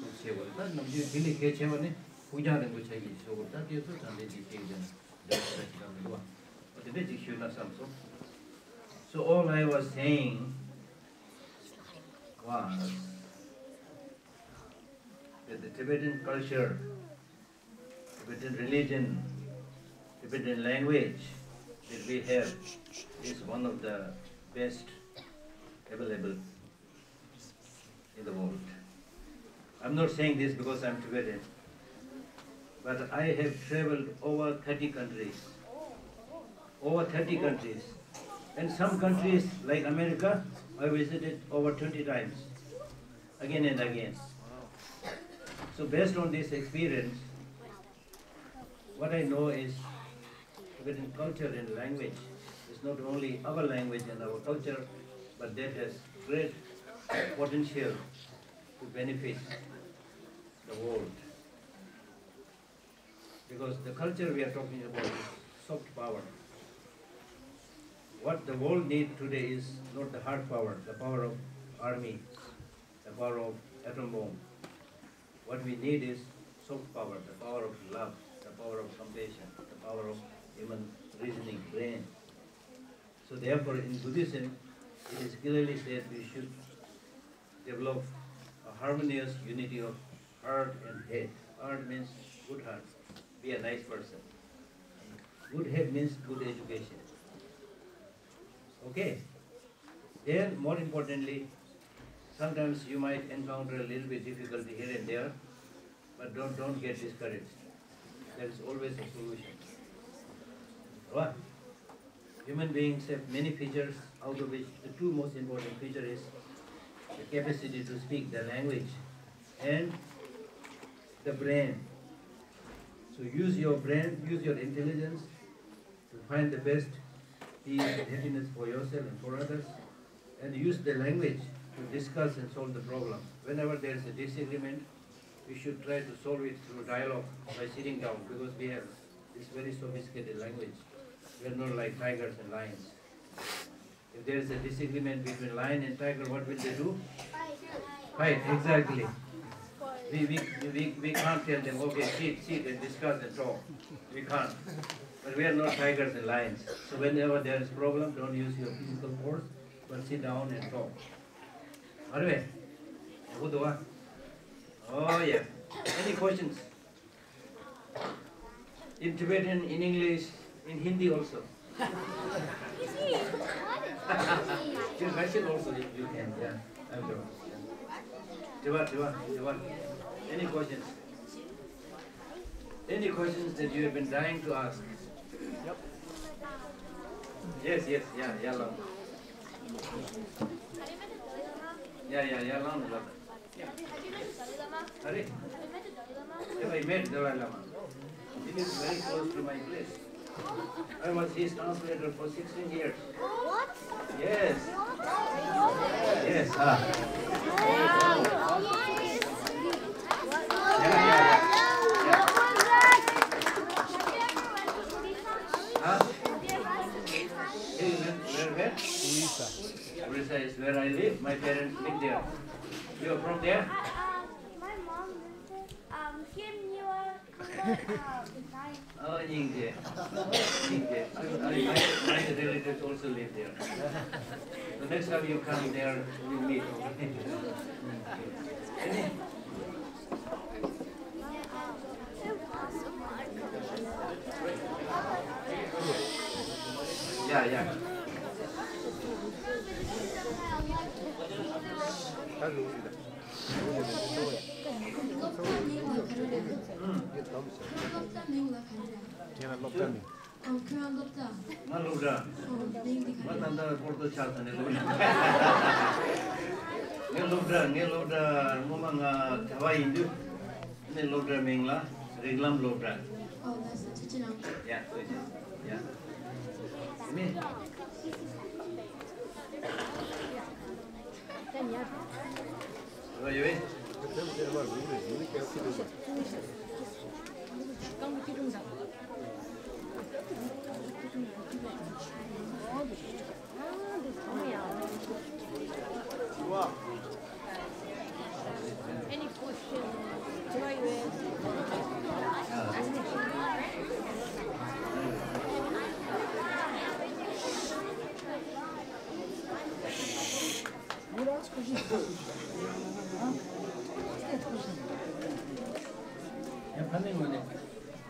ཐུགས་ཆེ་བོ་རེད་ད་ནམ་རྒྱུན་དེ་ལས་གལ་ཆེ་བ་ནི་ཕུགས་རྒྱང་རིང་པོ་བྱ་ཡིན་ཞུ་དགོས་ད་དེ་ཚོ་དྲང་བདེན་གྱི་ཤེས་ཀྱི་ན་འདོད་ས་ཞིག་རང་མི་འདུག་བ། འོ་དེ་འདྲ་ཅིག་ཞུས་ན་བསམ་སོང་། So all I was saying was that the Tibetan culture, Tibetan religion, Tibetan language that we have is one of the best available in the world. I'm not saying this because I'm Tibetan, but I have traveled over thirty countries. Over thirty countries. And some countries like America, I visited over twenty times, again and again. So based on this experience, what I know is Tibetan culture and language is not only our language and our culture, but that has great potential to benefit the world. Because the culture we are talking about is soft power. What the world need today is not the hard power, the power of army, the power of atom bomb. What we need is soft power, the power of love, the power of compassion, the power of human reasoning, brain. So therefore, in Buddhism, it is clearly said we should develop a harmonious unity of heart and head. Heart means good heart, be a nice person. Good head means good education. Okay? Then, more importantly, sometimes you might encounter a little bit difficulty here and there, but don't, don't get discouraged. There is always a solution. Right? Human beings have many features, out of which the two most important feature is the capacity to speak the language and the brain. So use your brain, use your intelligence to find the best peace and happiness for yourself and for others, and use the language to discuss and solve the problem. Whenever there is a disagreement, we should try to solve it through dialogue by sitting down, because we have this very sophisticated language. We are not like tigers and lions. If there is a disagreement between lion and tiger, what will they do? Fight, exactly. We, we, we, we can't tell them, "Okay, sit, sit and discuss and talk." We can't. But we are not tigers and lions. So whenever there is problem, don't use your physical force, but sit down and talk. Are we? Good, huh? Oh, yeah. Any questions? In Tibetan, in English, in Hindi also. In Russian also, you, you can, yeah. I'm sure. Tiwa, Tiwa, Tiwa. Any questions? Any questions that you have been dying to ask? Yes, yes, yeah, yeah, long. Yeah, yeah, yeah, long. Have you met the Dalai Lama? Sorry? Have you met the Dalai Lama? Yeah, I met Dalai Lama. He lives very close to my place. I was his translator for sixteen years. What? Yes. Yes. Ah. Yeah, yeah, yeah. Huh? Hey, where, where, where? Orissa. Orissa is where I live. My parents live there. You are from there? Uh, uh, my mom lives there. Um, Kim Niwa, Kula, uh, nine. Oh, Nyingje. Nyingje. I, I, my, my relatives also live there. The next time you come there, we'll meet. Yeah, yeah. ཁྱེད་རང་སློབ་གྲྭ་མིང་། ཨོ། ཁྱོད་རང་སློབ་གྲྭ། ང་སློབ་གྲྭ། ཨོ། མིང་འདི་ག་རེ། ང་ད་ལྟ་སྤོར་ཏོ་ཆགས་ས་ནས་སློབ་གྲྭ། ངའི་སློབ་གྲྭ། ངའི་སློབ་གྲྭ་སྔོན་མ་ང་གྲྭ་པ་ཡིན་དུས། ངའི་སློབ་གྲྭ་མིང་ལ་རིགས་ལམ་སློབ་གྲྭ། ཨོ། ལགས་སོ། ཐུགས་རྗེ་གནང་། ཡ། ཐུགས་རྗེ་ཆེ། ཡ། ཨ་ནི། ཡང་ཕ་མའི་ངོས་ནས།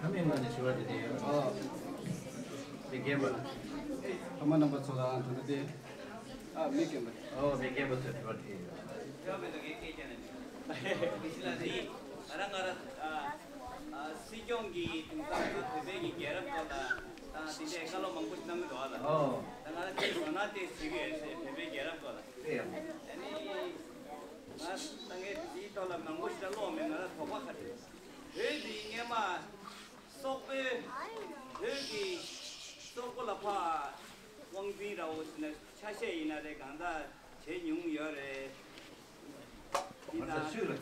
ཕ་མའི་ངོས་ནས་ཞུ་བ་དེ་འདྲ་ཡོད། ཨོ། མི་རྒན་པ། ཕ་མ་རྣམ་པ་ཚོ་ལའང་ད་ལྟ་དེ། ཨ། མི་རྒན་པ། ཨོ། མི་རྒན་པ་ཚོས་དྲི་བ་དྲིས་ཡོད། ང་རང་ང་རང་། ཨ། ཨ། སྲིད་སྐྱོང་གིས་དེང་སང་བོད་པའི་གི་རྒྱལ་རབས་སྐོར་ལ་དང་དེ་འདྲའི་བཀའ་སློབ་མང་པོ་ཞིག་གནང་གི་འདུག་ཨ་ལ། ཨོ། ད་ང་རང་དེ་དོ་སྣང་དེ་བྱེད་ཀྱི་ཡོད་ཟེར། བོད་པའི་རྒྱལ་རབས་སྐོར་ལ། དེ་ཡང་། ཨ་ནི། ང་ད་ངས་དེའི་ཐོག་ལ་མང་པོ་ཞིག་ཀློག་མེད། ང་ལ་དོགས་པ་ཁ་ཤས། བོད་འདི་སྔས་མ་སོག་པོའི། བོད་ཀྱི་སོག་པོ་ལ་ཕར་དབང་འཛིན་འདྲ་བོ་ཟེར་ན་ཆ་ཤས་ཡིན་ན་རེད། གང་ལྟར་བྱས་མྱོང་ཡོད་རེད། དེ་མ་ཚད་ཚུལ་ལ།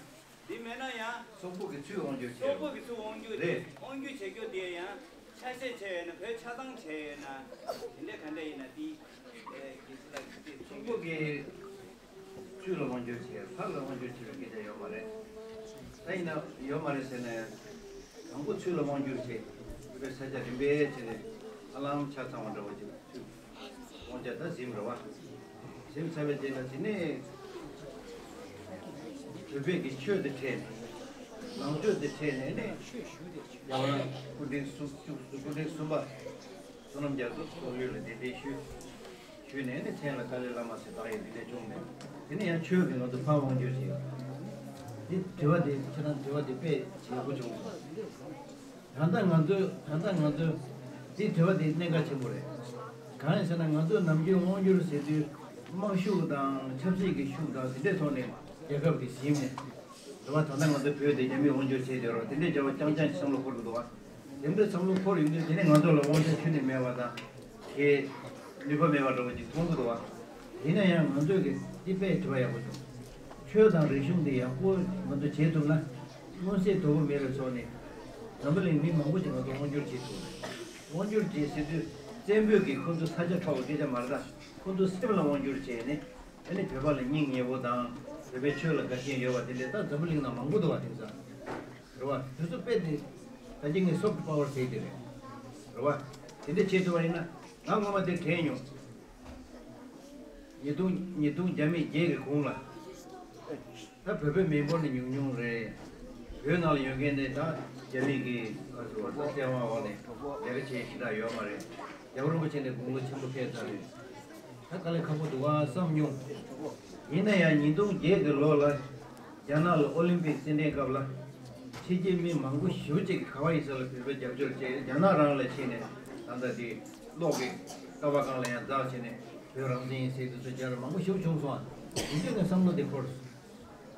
འདི་མེད་ན་ཡང་། སོག་པོ་གི་ཚུལ་དབང་སྒྱུར་བྱས། སོག་པོ་གི་ཚུལ་དབང་སྒྱུར་རེད། དབང་སྒྱུར་བྱེད་རྒྱུ་དེ་ཡང་ཆ་ཤས་བྱས་ཡོད་ན། བོད་ཆ་ཚང་བྱས་ཡོད་ན། དེ་འདྲ་ག་འདྲ་ཡིན་ན་དེ་ཨེ་དགེ་བཤེས་ལགས་ཀྱིས་དེ། སོག་པོ་གི་ཚུལ་ལ་དབང་སྒྱུར་བྱས། ཕར་ལ་དབང་སྒྱུར་བྱས་པའི་སྐད་ཆ་ཡོད་མ་རེད། ད་ཡིན་ན་ཡོད་མ་རེད་ཟེར་ན་ཡང་། དང་པོ་ཚུལ་ལ་དབང་སྒྱུར་བྱས། བོད་པའི་ས་ཆ་རིམ་པས་བྱས་ནས་ཧ་ལམ་ཆ་ཚང་བ་འདྲ་བོ་ཅིག་ཚུལ་དབང་ཆ་ད་ཟིན་རེད་བ། ཟིན་ཚར་བའི་རྗེས་ལ་དེ་ནས་བོད་པའི་གི་ཆོས་དེ་ཁྲིད་ནས། ནང་ཆོས་དེ་ཁྲིད་ནས་ནས། རྒྱལ་བ་རིན་པོ་ཆེ་སྐུ་ཕྲེང་བཅུ་གསུམ། སྐུ་ཕྲེང་གསུམ་པ་བསོད་ནམས་རྒྱ་མཚོ་མཆོག་ལུས་ལ་གདན་འདྲེན་ཞུས། ཞུས་ནས་ནི་མཚན་ལ་ཀཱ་ལི་བླ་མ་ཟེར་བཏགས་ཡས་འདི་འདྲ་བྱུང་ནས། དེ་ནས་ཡང་ཆོས་ཀྱི་ང་ཚོ་ཕར་དབང་སྒྱུར་བྱས། འདི་དྲི་བ་འདི་ཁྱེད་རང་དྲི་བ་འདི་དཔེ་ཡག་པོ་བྱུང་སོང་། ད་ལྟ་ང་ཚོས་ད་ལྟ་ང་ཚོས་འདི་དྲི་བ་འདི་གནད་འགག་ཆེན་པོ་རེད། གང་ཡིན་ཟེར་ན་ང་ཚོས་ནམ་རྒྱུན་དབང་སྒྱུར་ཟེར་དུས་དམག་ཤུགས་དང་ཆབ་སྲིད་ཀྱི་ཤུགས་དང་དེ་འདྲའི་ཐོག་ནས་རྒྱལ་ཁབ་ཀྱི་ཞིང་ནས། རེད་བ། ད་ལྟ་ང་ཚོ་བོད་དེ་རྒྱ་མིས་དབང་སྒྱུར་བྱས་བསྡད་རོགས། དེ་འདྲའི་བྱ་བ་རྐྱང་རྐྱང་ཅིག་བསམ་བློ་འཁོར་གྱི་འདུག་བ། དེ་འདྲའི་བསམ་བློ་འཁོར་ཡོང་དུས་དེ་ནས་ང་ཚོ་ལ་དབང་ཆ་ཁྱོན་ནས་མེད་པ་དང་། དེ་ནུས་པ་མེད་པ་འདྲ་བོ་ཅིག་མཐོང་གི་འདུག་བ། ཡིན་ན་ཡང་ང་ཚོས་ཀྱི་འདི་དཔེ་དྲི་བ་ཡག་པོ་བྱུང་། ཆོས་དང་རིག་གཞུང་འདི་ཡག་པོ་ང་ཚོ་བྱེད་ཐུབ་ན། མངོན་གསལ་དོད་པོ་མེད་པའི་ཐོག་ནས་འཛམ་བུ་གླིང་མི་མང་པོ་ཅིག་ང་ཚོ་དབང་སྒྱུར་བྱེད་ཐུབ་རེད། དབང་སྒྱུར་བྱེད་ཟེར་དུས་བཙན་པོས་ཀྱི་ཁོ་ཚོ་ས་ཆ་འཕྲོག་པའི་སྐད་ཆ་མ་རེད། ད་ཁོ་ཚོ་སེམས་ལ་དབང་སྒྱུར་བྱས་ནས། ཨ་ནི་བོད་པ་ལ་སྙིང་ཉེ་བོ་དང་། བོད་པའི་ཆོས་ལ་དགའ་ཞེན་ཡོད་པ་དེ་འདྲས་ད་འཛམ་བུ་གླིང་ནང་མང་པོ་འདུག་བ། དེང་སང་རེད་བ། དེ་ཚོ་དཔེ་དེ་ད་གིན་ངས་སོབ་ཊི་པ་ཝར་ཟེར་དེ་རེད། རེད་བ། དེ་འདྲས་བྱེད་ཐུབ་པ་ཡིན་ན། ང་སྔོན་མ་དེ་དྲན་མྱོང་། ཉིས་སྟོང་ཉིས་སྟོང་རྒྱ་མི་བརྒྱད་ཀྱི་གོང་ལ། ད་བོད་པའི་མི་འབོར་ནི་ཉུང་ཉུང་རེད། བོད་ནང་ལ་ཡོད་མཁན་དེ་ད་རྒྱ་མི་གི་ཨ་ཟུར་བ་ད་བཙན་དབང་འོག་ནས་ལས་ཀ་བྱེད་ཞེ་དྲག་ཡོད་མ་རེད། རྒྱལ་བ་རིན་པོ་ཆེ་ནས་དགུང་ལོ་ཆེན་པོ་ཕེབས་ཚར་རེད། ད་དཀའ་ལས་ཁག་པོ་འདུག་ཨ་བསམ་མྱོང་། ཡིན་ན་ཡང་ཉིས་སྟོང་བརྒྱད་ཀྱི་ལོ་ལ་རྒྱ་ནག་ལ་ཨོ་ལིམ་པིག་རྩེད་འགྲན་སྐབས་ལ། ཕྱི་རྒྱལ་མི་མང་པོ་ཞེ་པོ་ཅིག་གིས་ག་བ་ཡིན་ས་ལ་བོད་པའི་རྒྱབ་སྐྱོར་བྱས། རྒྱ་ནག་རང་ལ་ཕྱིན་ནས་ད་ལྟ་དེ་གློག་གི་ཀ་བ་གང་ལ་ཡང་འཛེགས་བྱས་ནས་བོད་རང་བཙན་ཡིན་ཟེར་དུས་ཚོད་རྒྱ་ལ་མང་པོ་ཞེ་པོ་བྱུང་སོང་ཨ། དེ་དུས་ནས་བསམ་བློ་དེ་འཁོར་སོང་།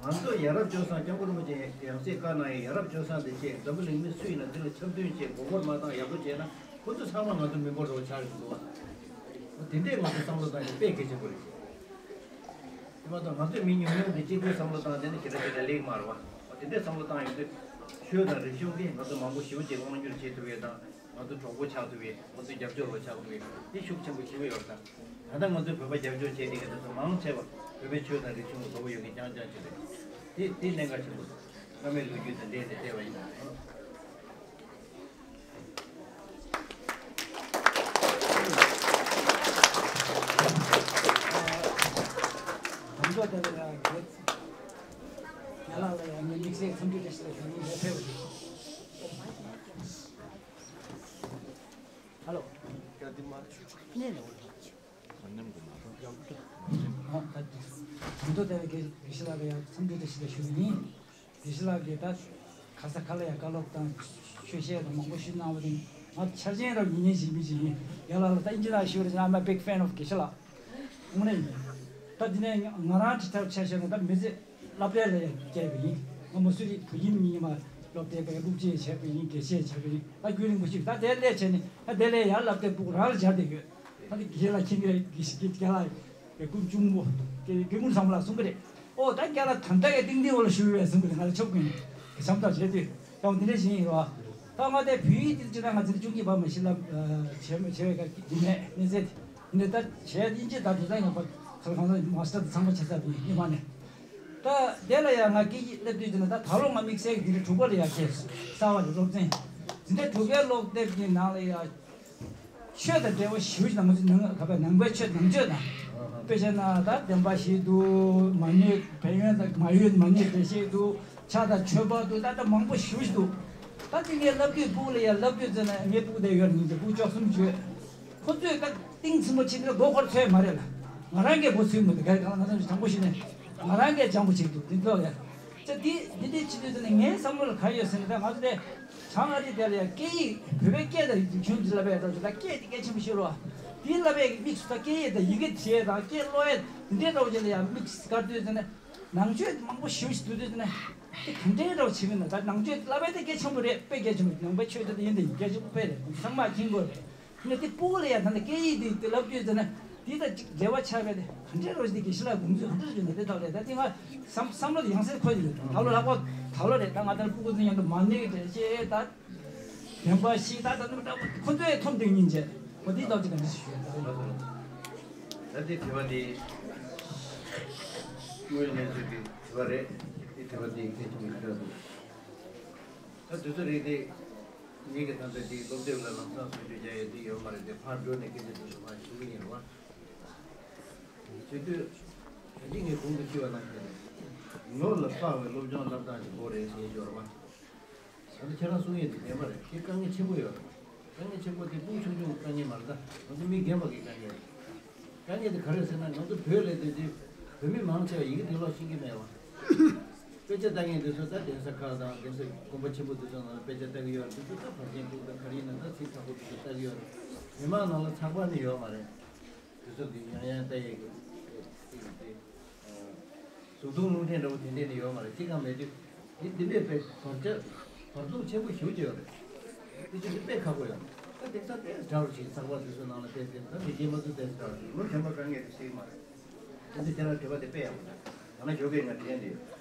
ང་ཚོ་ཡ་རབས་སྤྱོད་བཟང་སྐྱབས་མགོན་རིན་པོ་ཆེ་ཡང་སྲིད་བཀའ་གནང་ཡས་ཡ་རབས་སྤྱོད་བཟང་དེ་བྱས། འཛམ་བུ་གླིང་མི་སུ་ཡིན་ན་དེ་ལ་འཆམ་མཐུན་བྱས། མགོ་སྐོར་མ་བཏང་ཡག་པོ་བྱས་ན། ཁོ་ཚོ་ཚང་མ་ང་ཚོ་མི་འབོར་རོགས་ཆགས་ཡོང་འདུག་བ། དེ་འདྲས་ང་ཚོ་བསམ་བློ་བཏང་ཡས་དཔེ་གལ་ཆེན་པོ་རེད། དེ་མ་གཏོགས་ང་ཚོས་མི་ཉུང་ཉུང་གི་གཅིག་པུའི་བསམ་བློ་བཏང་དེ་ནི་ཞེ་དྲག་ཞེ་དྲག་ལེགས་མ་རེད་བ། དེ་འདྲས་བསམ་བློ་བཏང་ཡོང་དུས། ཆོས་དང་རིག་གཞུང་གིས་ང་ཚོ་མང་པོ་ཞེ་པོ་ཅིག་དབང་སྒྱུར་བྱེད་ཐུབ་ཡས་དང་། ང་ཚོ་གྲོགས་པོ་ཆགས་ཐུབ་ཡས། ང་ཚོ་རྒྱབ་སྐྱོར་བ་ཆགས་ཐུབ་ཡས་དེ་ཤུགས་ཆེན་པོ་ཞེ་པོ་ཡོད་རེད། ད་ད་ལྟ་ང་ཚོས་བོད་པ་རྒྱབ་སྐྱོར་བྱེད་བསྡད་མཁན་དེ་ཚོ་མང་ཆེ་བ་བོད་པའི་ཆོས་དང་རིག་གཞུང་ལ་དོ་ཕོག་ཡོད་མཁན་རྐྱང་རྐྱང་ཅིག་རེད། དེ་དེ་གནད་འགག་ཆེན་པོ་རེད། བླ་མའི་ལོ་རྒྱུས་དང་འབྲེལ་ནས་བལྟས་པ་ཡིན་ན། ང་ཚོ་དེ་ལ་ཡང་རྒྱལ་ལགས་ལ་ཡང་ངས་དམིགས་བསལ་འཚམས་འདྲི་བཀྲ་ཤིས་ལ་ཞུ་ཡིན་ལས་ཕེབས་པ་རེད། ཧ་ལོ། ང་ཚོ་དེ་ལ་དགེ་བཤེས་ལགས་ལ་ཡང་འཚམས་འདྲི་བཀྲ་ཤིས་བདེ་ལེགས་ཞུ་གི་ཡིན། དགེ་བཤེས་ལགས་ཀྱིས་ད་ག་ས་ག་ལ་ཡང་བཀའ་སློབ་དང་ཆོས་བཤད་དང་མང་པོ་ཞུས་གནང་བ་དེ་ང་འཆར་ཅན་རབ་ཡིན་ཉན་ཞིག་མི་ཞིག་ཡིན། རྒན་ལགས་ལ་ད་ཨིན་ཇི་ལ་ཞུ་རེ་I'm a big fan of དགེ་བཤེས་ལགས། དངོས་གནས་ཡིན། ད་འདི་ནས་ང་རང་ཁྲི་ཐར་ཆ་བཞག་ན་ད་མི་ཚེ་སློབ་གྲྭ་ལ་བསྐྱལ་བ་ཡིན། ང་མ་སུ་རི་བུ་ཡིན་མི་ཡིན་མ་སློབ་གྲྭའི་སློབ་སྤྱི་བྱས་པ་ཡིན། དགེ་བཤེས་བྱས་པ་ཡིན། ད་རྒྱུན་རིང་པོ་ཞིག་ད་དེ་སླེབས་བྱས་ནས་ད་དེ་ལས་ཡར་སློབ་གྲྭའི་སྤུ་གུ་རང་ལ་སྦྱར་བསྡད་ཡོད། ད་དེ་དགེ་བཤེས་ལགས་མཁྱེན་གྱི་རེད། དགེ་བཤེས་དགེ་ལགས་ཀྱི་སྐུ་གཅུང་པོ་དགེ་རྒན་ཀུན་བཟང་པོ་ལགས་གསུང་གི་རེད། ཨོ་ད་རྒན་ལགས་ད་ལྟ་ཡང་ཏིང་ཏིང་འོག་ལ་བཞུགས་ཡོད་གསུང་གི་རེད། ང་ལ་ཆོབ་གིན་འཆམ་ཐག་བྱས་དུས་ཀྱང་འདི་འདྲ་ཞིག་ཡིན་རོ། ད་ང་དེ་བོད་ཡིག་དེ་ཅི་ད་ང་ཚོ་ཅུང་གི་བ་མ་ཤི་ལབ་བྱས་མ་བྱས་པའི་ག་འདི་མེད་གནས་ཚད་འདི་ད་བྱས་ཨིན་ཇི་ད་དུ་ད་ཡང་པ་ཁ་ལ་གང་ལ་མ་སི་ཊར་དུ་ཚང་མ་བྱས་ཚར་བའི་ཉི་མ་ནས། ད་དེ་ལ་ཡང་ང་སྐད་ཡིག་སླེབས་དུས་དེ་ན་ད་ད་ལོ་ང་དམིགས་བསལ་གྱི་འདི་འདྲ་དྲུག་པ་ལ་ཡང་བྱས་གསར་བ་ལ་སློབ་ཚན་འདི་འདྲ་དྲུག་པའི་ཀློག་དེབ་ཀྱི་ནང་ལ་ཡང་། ཆོས་དང་འབྲེལ་བ་ཞེ་པོ་ཅིག་ནང་ང་ཚོའི་ནང་ག་པའི་ནང་པའི་ཆོས་ནང་ཆོས་དང་། དཔེ་བྱས་ན་ད་བདེན་པ་བཞི་འདུག་མ་ཎི་ཕན་ཡོན་དང་མ་ཡོན་མ་ཎི་བདེ་གཤེགས་འདུག་ཕྱག་དང་མཆོད་པ་འདུག་ད་ལྟ་མང་པོ་ཞེ་པོ་ཅིག་འདུག་ད་དེ་ངས་བསླབ་དུས་སྤུ་གུ་ལ་ཡང་བསླབ་དུས་ཙམ་ན་ངའི་སྤུ་གུ་དེ་ཡོད་རེད། ཉིན་དེ་སྤུ་གུ་བཅུ་གསུམ་བརྗོད། ཁོ་ཚོས་ད་གཏིང་ཚིམ་པོ་བྱེད་དུས་མགོ་འཁོར་ཚོད་མ་རེད་ལ། ང་རང་གིས་མགོ་ཚོད་མི་འདུག་ག་རེ་གང་ལ་ང་ཚོ་དྲང་པོ་ཞུས་ནས་ང་རང་གིས་སྦྱང་པོ་བྱེད་འདུག་དེ་ཚོ་ཡང་། ཅེས་འདི་འདི་འདྲའི་བྱེད་དུས་ཙམ་ན་ངའི་བསམ་བློ་ལ་ག་རེ་ཡོད་ཟེར་ན་ད་ང་ཚོ་དེ། བྱང་ཨ་རི་དེ་ལ་ཡང་སྐད་ཡིག་བོད་པའི་སྐད་དང་རིག་གཞུང་འདི་བསླབ་པའི་ཐོག་ཆུ་ད་སྐད་དེ་གལ་ཆེན་པོ་ཤོད་རོགས། དེ་བསླབ་པའི་དམིགས་སུ་ད་སྐད་ཡིག་དང་ཡི་གེ་བྲིས་དང་སྐད་ཀློག་ཡས་འདི་འདྲའི་འདྲ་བོ་ཅིག་ལ་ཡང་དམིགས་སུ་བཀར་དུས་ཙམ་ན་ནང་ཆོས་མང་པོ་ཞེ་པོ་ཞིག་འདུག་དུས་ཙམ་ན་དེ་ག་འདྲའི་འདྲ་བོ་བྱེད་མིན་ན་ད་ནང་ཆོས་བསླབ་པའི་དེ་གལ་ཆེན་པོ་རེད། དཔེ་གལ་ཆེན་པོ་ནང་པའི་ཆོས་དེ་ཡིན་དེ་ཡིན་གལ་ཆེན་པོ་དཔེ་རེད། ཚང་མ་མཁྱེན་དགོས་རེད། ནས་དེ་སྤུ་གུ་ལ་ཡང་ད་ནི་སྐད་ཡིག་དེ་དེ་བསླབ་དུས་ཙམ་ན་ འདི་དང་ཅིག་འབྲེལ་བ་ཆགས་པའི་དེ་ག་འདྲའི་རོ་ཞིག་འདི་དགེ་བཤེས་ལགས་དགོངས་ཚུལ་ག་འདྲ་བྱུང་ན་དེ་ཐོག་ལས་ད་དེ་ང་བསམ་བསམ་བློ་དེ་ཡང་སེ་འཁོར་གྱི་རེད། ད་ལོ་ལྷག་པ་ད་ལོ་རེད། ད་ང་ལྟར་སྤུ་གུ་ཚོ་མཉམ་དུ་མ་གནས་ཀྱི་འདྲ་ཅེས་ད་དོན་པ་ཞིག་ད་ད་ནུ་ད་ཁོ་ཚོས་ཐོབ་འདུག་ཉིན་བྱས་ཁོ་འདི་ཐོག་ཅིག་ག་འདྲ་ཞིག་ཞུས། ད་དེ་དྲི་བ་འདི་དངོས་གནས་ཚུལ་གྱི་དྲི་བ་རེད། དེ་དྲི་བ་འདི་གལ་ཆེན་པོ་ཞིག་རེད་འདུག་ད་དུས་ཚོད་རེད་དེ། ངེད་ཀྱི་ད་ལྟ་དེའི་སློབ་དེབ་ལ་ལམ་སང་བཟོ་བཅོས་རྒྱག་ཡས་དེ་ཡོད་མ་རེད་དེ། ཕར་འགྲོ་ནས་སྐད་ཆ་དེ་ཚོ་མར་ཞུ་གི་ཡིན་རེད་བ། བྱེད་དུས་ད་གིན་ངས་གོང་དུ་ཞུས་པ་ནང་བཞིན་རེད། ལོ་ལ་དཔག་པའི་སློབ་སྦྱོང་བསླབ་སྟངས་ཀྱི་སྐོར་རེད་ཟེར་ཡོད་རེད་བ། ད་ལྟ་ཁྱེད་རང་གསུང་ཡས་དེ་བདེན་པ་རེད། དེ་དཀའ་ངལ་ཆེན་པོ་ཡོད་རེད། དཀའ་ངལ་ཆེན་པོ་དེ་སྤུ་གུ་ཆུང་ཆུང་གི་དཀའ་ངལ་མ་རེད། ད་ང་ཚོ་མི་རྒན་པ་གི་དཀའ་ངལ་རེད། དཀའ་ངལ་དེ་ག་རེ་ཟེར་ན་ང་ཚོ་བོད་ལ་སླེབས་དུས་བོད་མི་མང་ཆེ་བ་ཡི་གེ་འབྲི་ཀློག་ཤེས་ཀྱི་མེད་བ། དཔེ་ཆ་ལྟ་མཁན་དེ་ཚོ་ད་གདན་ས་ཁག་དང་གདན་ས་དགོན་པ་ཆེན་པོ་དེ་ཚོ་ནང་ལ་དཔེ་ཆ་ལྟ་གི་ཡོད་རེད། དེ་ཚོ་ད་བར་ཆད་ཕྲུག་དང་ག་རེ་ཡིན་ན་ད་ཚིག་ཁག་པོ་དེ་ཚོ་ལྟ་གི་ཡོད་རེད། མི་མང་ནང་ལ་ཚགས་པར་ནི་ཡོད་མ་རེད། དེ་ཚོ་དེ་ཡང་ཡང་ལྟ་ཡས་ཀྱི་ཚིག་དེ་གཟུགས་མཐོང་རླུང་འཕྲིན་འདྲ་བོ་དེ་འདྲས་ནི་ཡོད་མ་རེད། ཅི་གང་མེད་དུས་དེ་འདི་འདྲས་དཔེ་བར་ཆད་བར་སྟོང་ཆེན་པོ་ཞེ་པོ་ཅིག་ཡོད་རེད། དེ་ཚོ་དེ་དཔེ་ཁག་པོ་ཡོད་རེད། ད་དེང་སང་ཏོག་ཙམ་དྲག་རུ་ཕྱིན། ཚགས་པར་དེ་ཚོ་ནང་ལ་བལྟས་ཏེ་ད་མི་རྒན་མ་ཚོ་ཏོག་ཙམ་དྲག་རུ་ཕྱིན། ལོ་རྒན་པ་དཀའ་ངལ་དེ་སེལ་གྱི་མ་རེད། དེ་ཚོ་ཁྱེད་རང་དྲི་བ་དེ་དཔེ་ཡག་པོ་འདུག་ང་ན་ཞོགས་ཀས་ང་དྲན་དེ་ཡོད།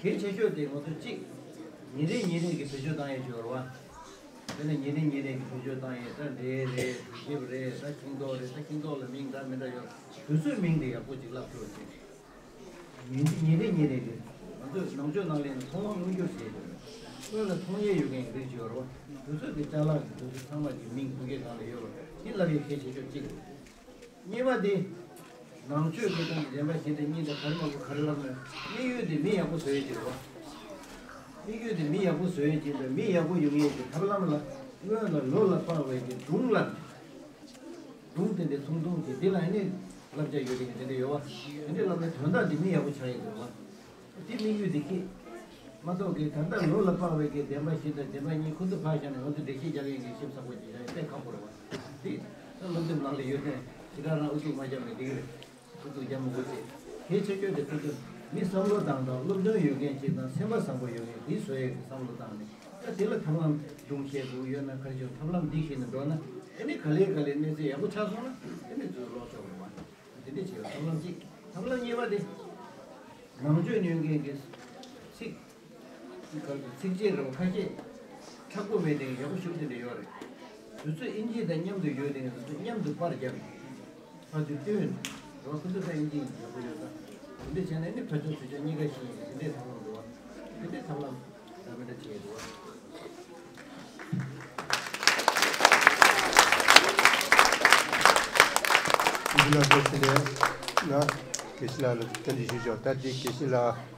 གལ་ཆེ་ཤོས་དེ་ང་ཚོ་གཅིག་ཉིན་རེ་ཉིན་རེ་གི་བེད་སྤྱོད་བཏང་ཡས་ཅིག་ཡོད་རེད་བ། དེ་ནས་ཉིན་རེ་ཉིན་རེ་གི་བེད་སྤྱོད་བཏང་ཡས་ད་འབྲས་རེད། གྲོ་ཞིབ་རེད། ད་ཤིང་ཏོག་རེད། ད་ཤིང་ཏོག་ལ་མིང་འདྲ་མི་འདྲ་ཡོད་རེད། དུས་ཚོད་མིང་དེ་ཡག་པོ་ཅིག་ལབ་ཐུབ་ཅིག་ཉིན་རེ་ཉིན་རེ་ཉིན་རེ་གི་ང་ཚོས་ནང་ཆོས་ནང་ལས་ནས་མཐོང་བ་མངོན་འགྱུར་བྱེད་དགོས་རེད། སྔོན་ལ་མཐོང་ཡས་ཡོད་མཁན་གྱི་རིགས་ཅིག་ཡོད་རེད་བ། དུས་ཚོད་ཀྱི་ཅ་ལག་གི་དུས་ཚོད་ཚང་མ་གི་མིང་ཁུག་ཀའི་ནང་ལ་ཡོད་པ་དེ་ལབ་ཡས་གལ་ཆེ་ཤོས་གཅིག་རེད། གཉིས་པ་དེ། ནང་ཆོས་ཀྱི་སྟེང་གི་བདེན་པ་བཞི་དང་གཉིས་དང་ག་རེ་མ་གོ་ག་རེ་ལབ་ན་དམིགས་ཡུལ་དེ་མི་ཡག་པོ་བཟོ་ཡས་ཀྱི་རེད་བ། དམིགས་ཡུལ་དེ་མི་ཡག་པོ་བཟོ་ཡས་ཀྱི་དང་མི་ཡག་པོ་ཡོང་ཡས་ཀྱི་ཐབས་ལམ་ལ་སྔོན་ལ་ལོ་ལ་དཔག་པའི་གི་སྒྲུང་ལ་སྒྲུང་དེ་འདྲ་ཚུང་ཐུང་གི་དེ་ལ་ཨ་ནི་བསླབ་བྱ་ཡོད་རེད་དེ་འདྲ་ཡོད་བ། དེ་འདྲ་ལབ་ན་དོན་དག་དེ་མི་ཡག་པོ་ཆགས་ཡས་ཀྱི་རེད་བ། དེ་དམིགས་ཡུལ་དེ་ཁྱེད་མ་གཏོགས་ཀྱི་ད་ལྟ་ལོ་ལ་དཔག་པའི་གི་བདེན་པ་བཞི་དང་བདེན་པ་གཉིས་ཁོ་ཚོ་ཕར་བཞག་ནས་ང་ཚོ་འགྲེལ་བཤད་རྒྱག་མཁན་གྱི་ཞིབ་ཚགས་པོ་ཅིག་ཡོད་དཔེ་ཁག་པོ་རེད་བ། དེ་ད་སློབ་དེབ་ནང་ལ་ཡོད་ནས་ཞེ་དྲག་རང་ཨུ་ཚུགས་མ་རྒྱབ་ནས་འགྲིག་གི་རེད། ཨུ་ཚུགས་རྒྱབ་མི་དགོས་ཅེས། གལ་ཆེ་ཤོས་དེ་ཁོ་ཚོས་མི་བསམ་བློ་བཏང་དང་སློབ་སྦྱོང་ཡོད་མཁན་ཅིག་དང་སེམས་པ་བཟང་པོ་ཡོད་མཁན་དེ་བཟོ་ཡས་ཀྱི་བསམ་བློ་བཏང་ནས་ད་དེ་ལ་ཐབས་ལམ་སྒྲུང་བཤད་དགོས་ཡོད་ན་ག་རེ་བྱུང་ཐབས་ལམ་འདི་བྱས་ནས་འགྲོ་ན་ཨ་ནི་ག་ལེ་ག་ལེ་གནས་ཚད་ཡག་པོ་ཆགས་སོང་ན་ཨ་ནི་ཚོས་ཀློག་ཆོག་རེད་བ། དེ་འདྲ་བྱས་པ་ཐབས་ལམ་གཅིག་ཐབས་ལམ་གཉིས་པ་དེ་ནང་ཆོས་ཉན་མཁན་གྱི་ཚིག་ཚིག་ག་ཚིགས་བཅད་རེད་བ། ཁ་ཤས་མཁྲེགས་པོ་མེད་དེ་ཡག་པོ་ཞུ་དེ་འདྲ་ཡོད་རེད། དུས་ཚོད་ཨིན་ཇི་དང་མཉམ་དུ་ཡོད་དེ་ང་ཚོ་མཉམ་དུ་པར་བརྒྱབ་ཕར་ཚུར་བསྟུན་རོགས་ཁོ་ཚོ་ད་ཨིན་ཇི་ཡག་པོ་ཡོད་ས་དེ་འདྲ་བྱས་ན་ནི་ཕར་ཕྱོགས་ཚུར་ཕྱོགས་གཉིས་ཀ་ཤེས་ཡོང་དེ་འདྲའི་ཐབས་ལམ་འདུག་བ། དེ་འདྲའི་ཐབས་ལམ་འདྲ་མི་འདྲ་བྱས་འདུག་བ། ཨིན་ཇི་ལགས་བཀྲ་ཤིས་བདེ་ལེགས། ང་དགེ་བཤེས་ལགས་ལ་བཀའ་འདྲི་ཞུ་ཆོག་ད་འདི་དགེ་བཤེས་ལགས།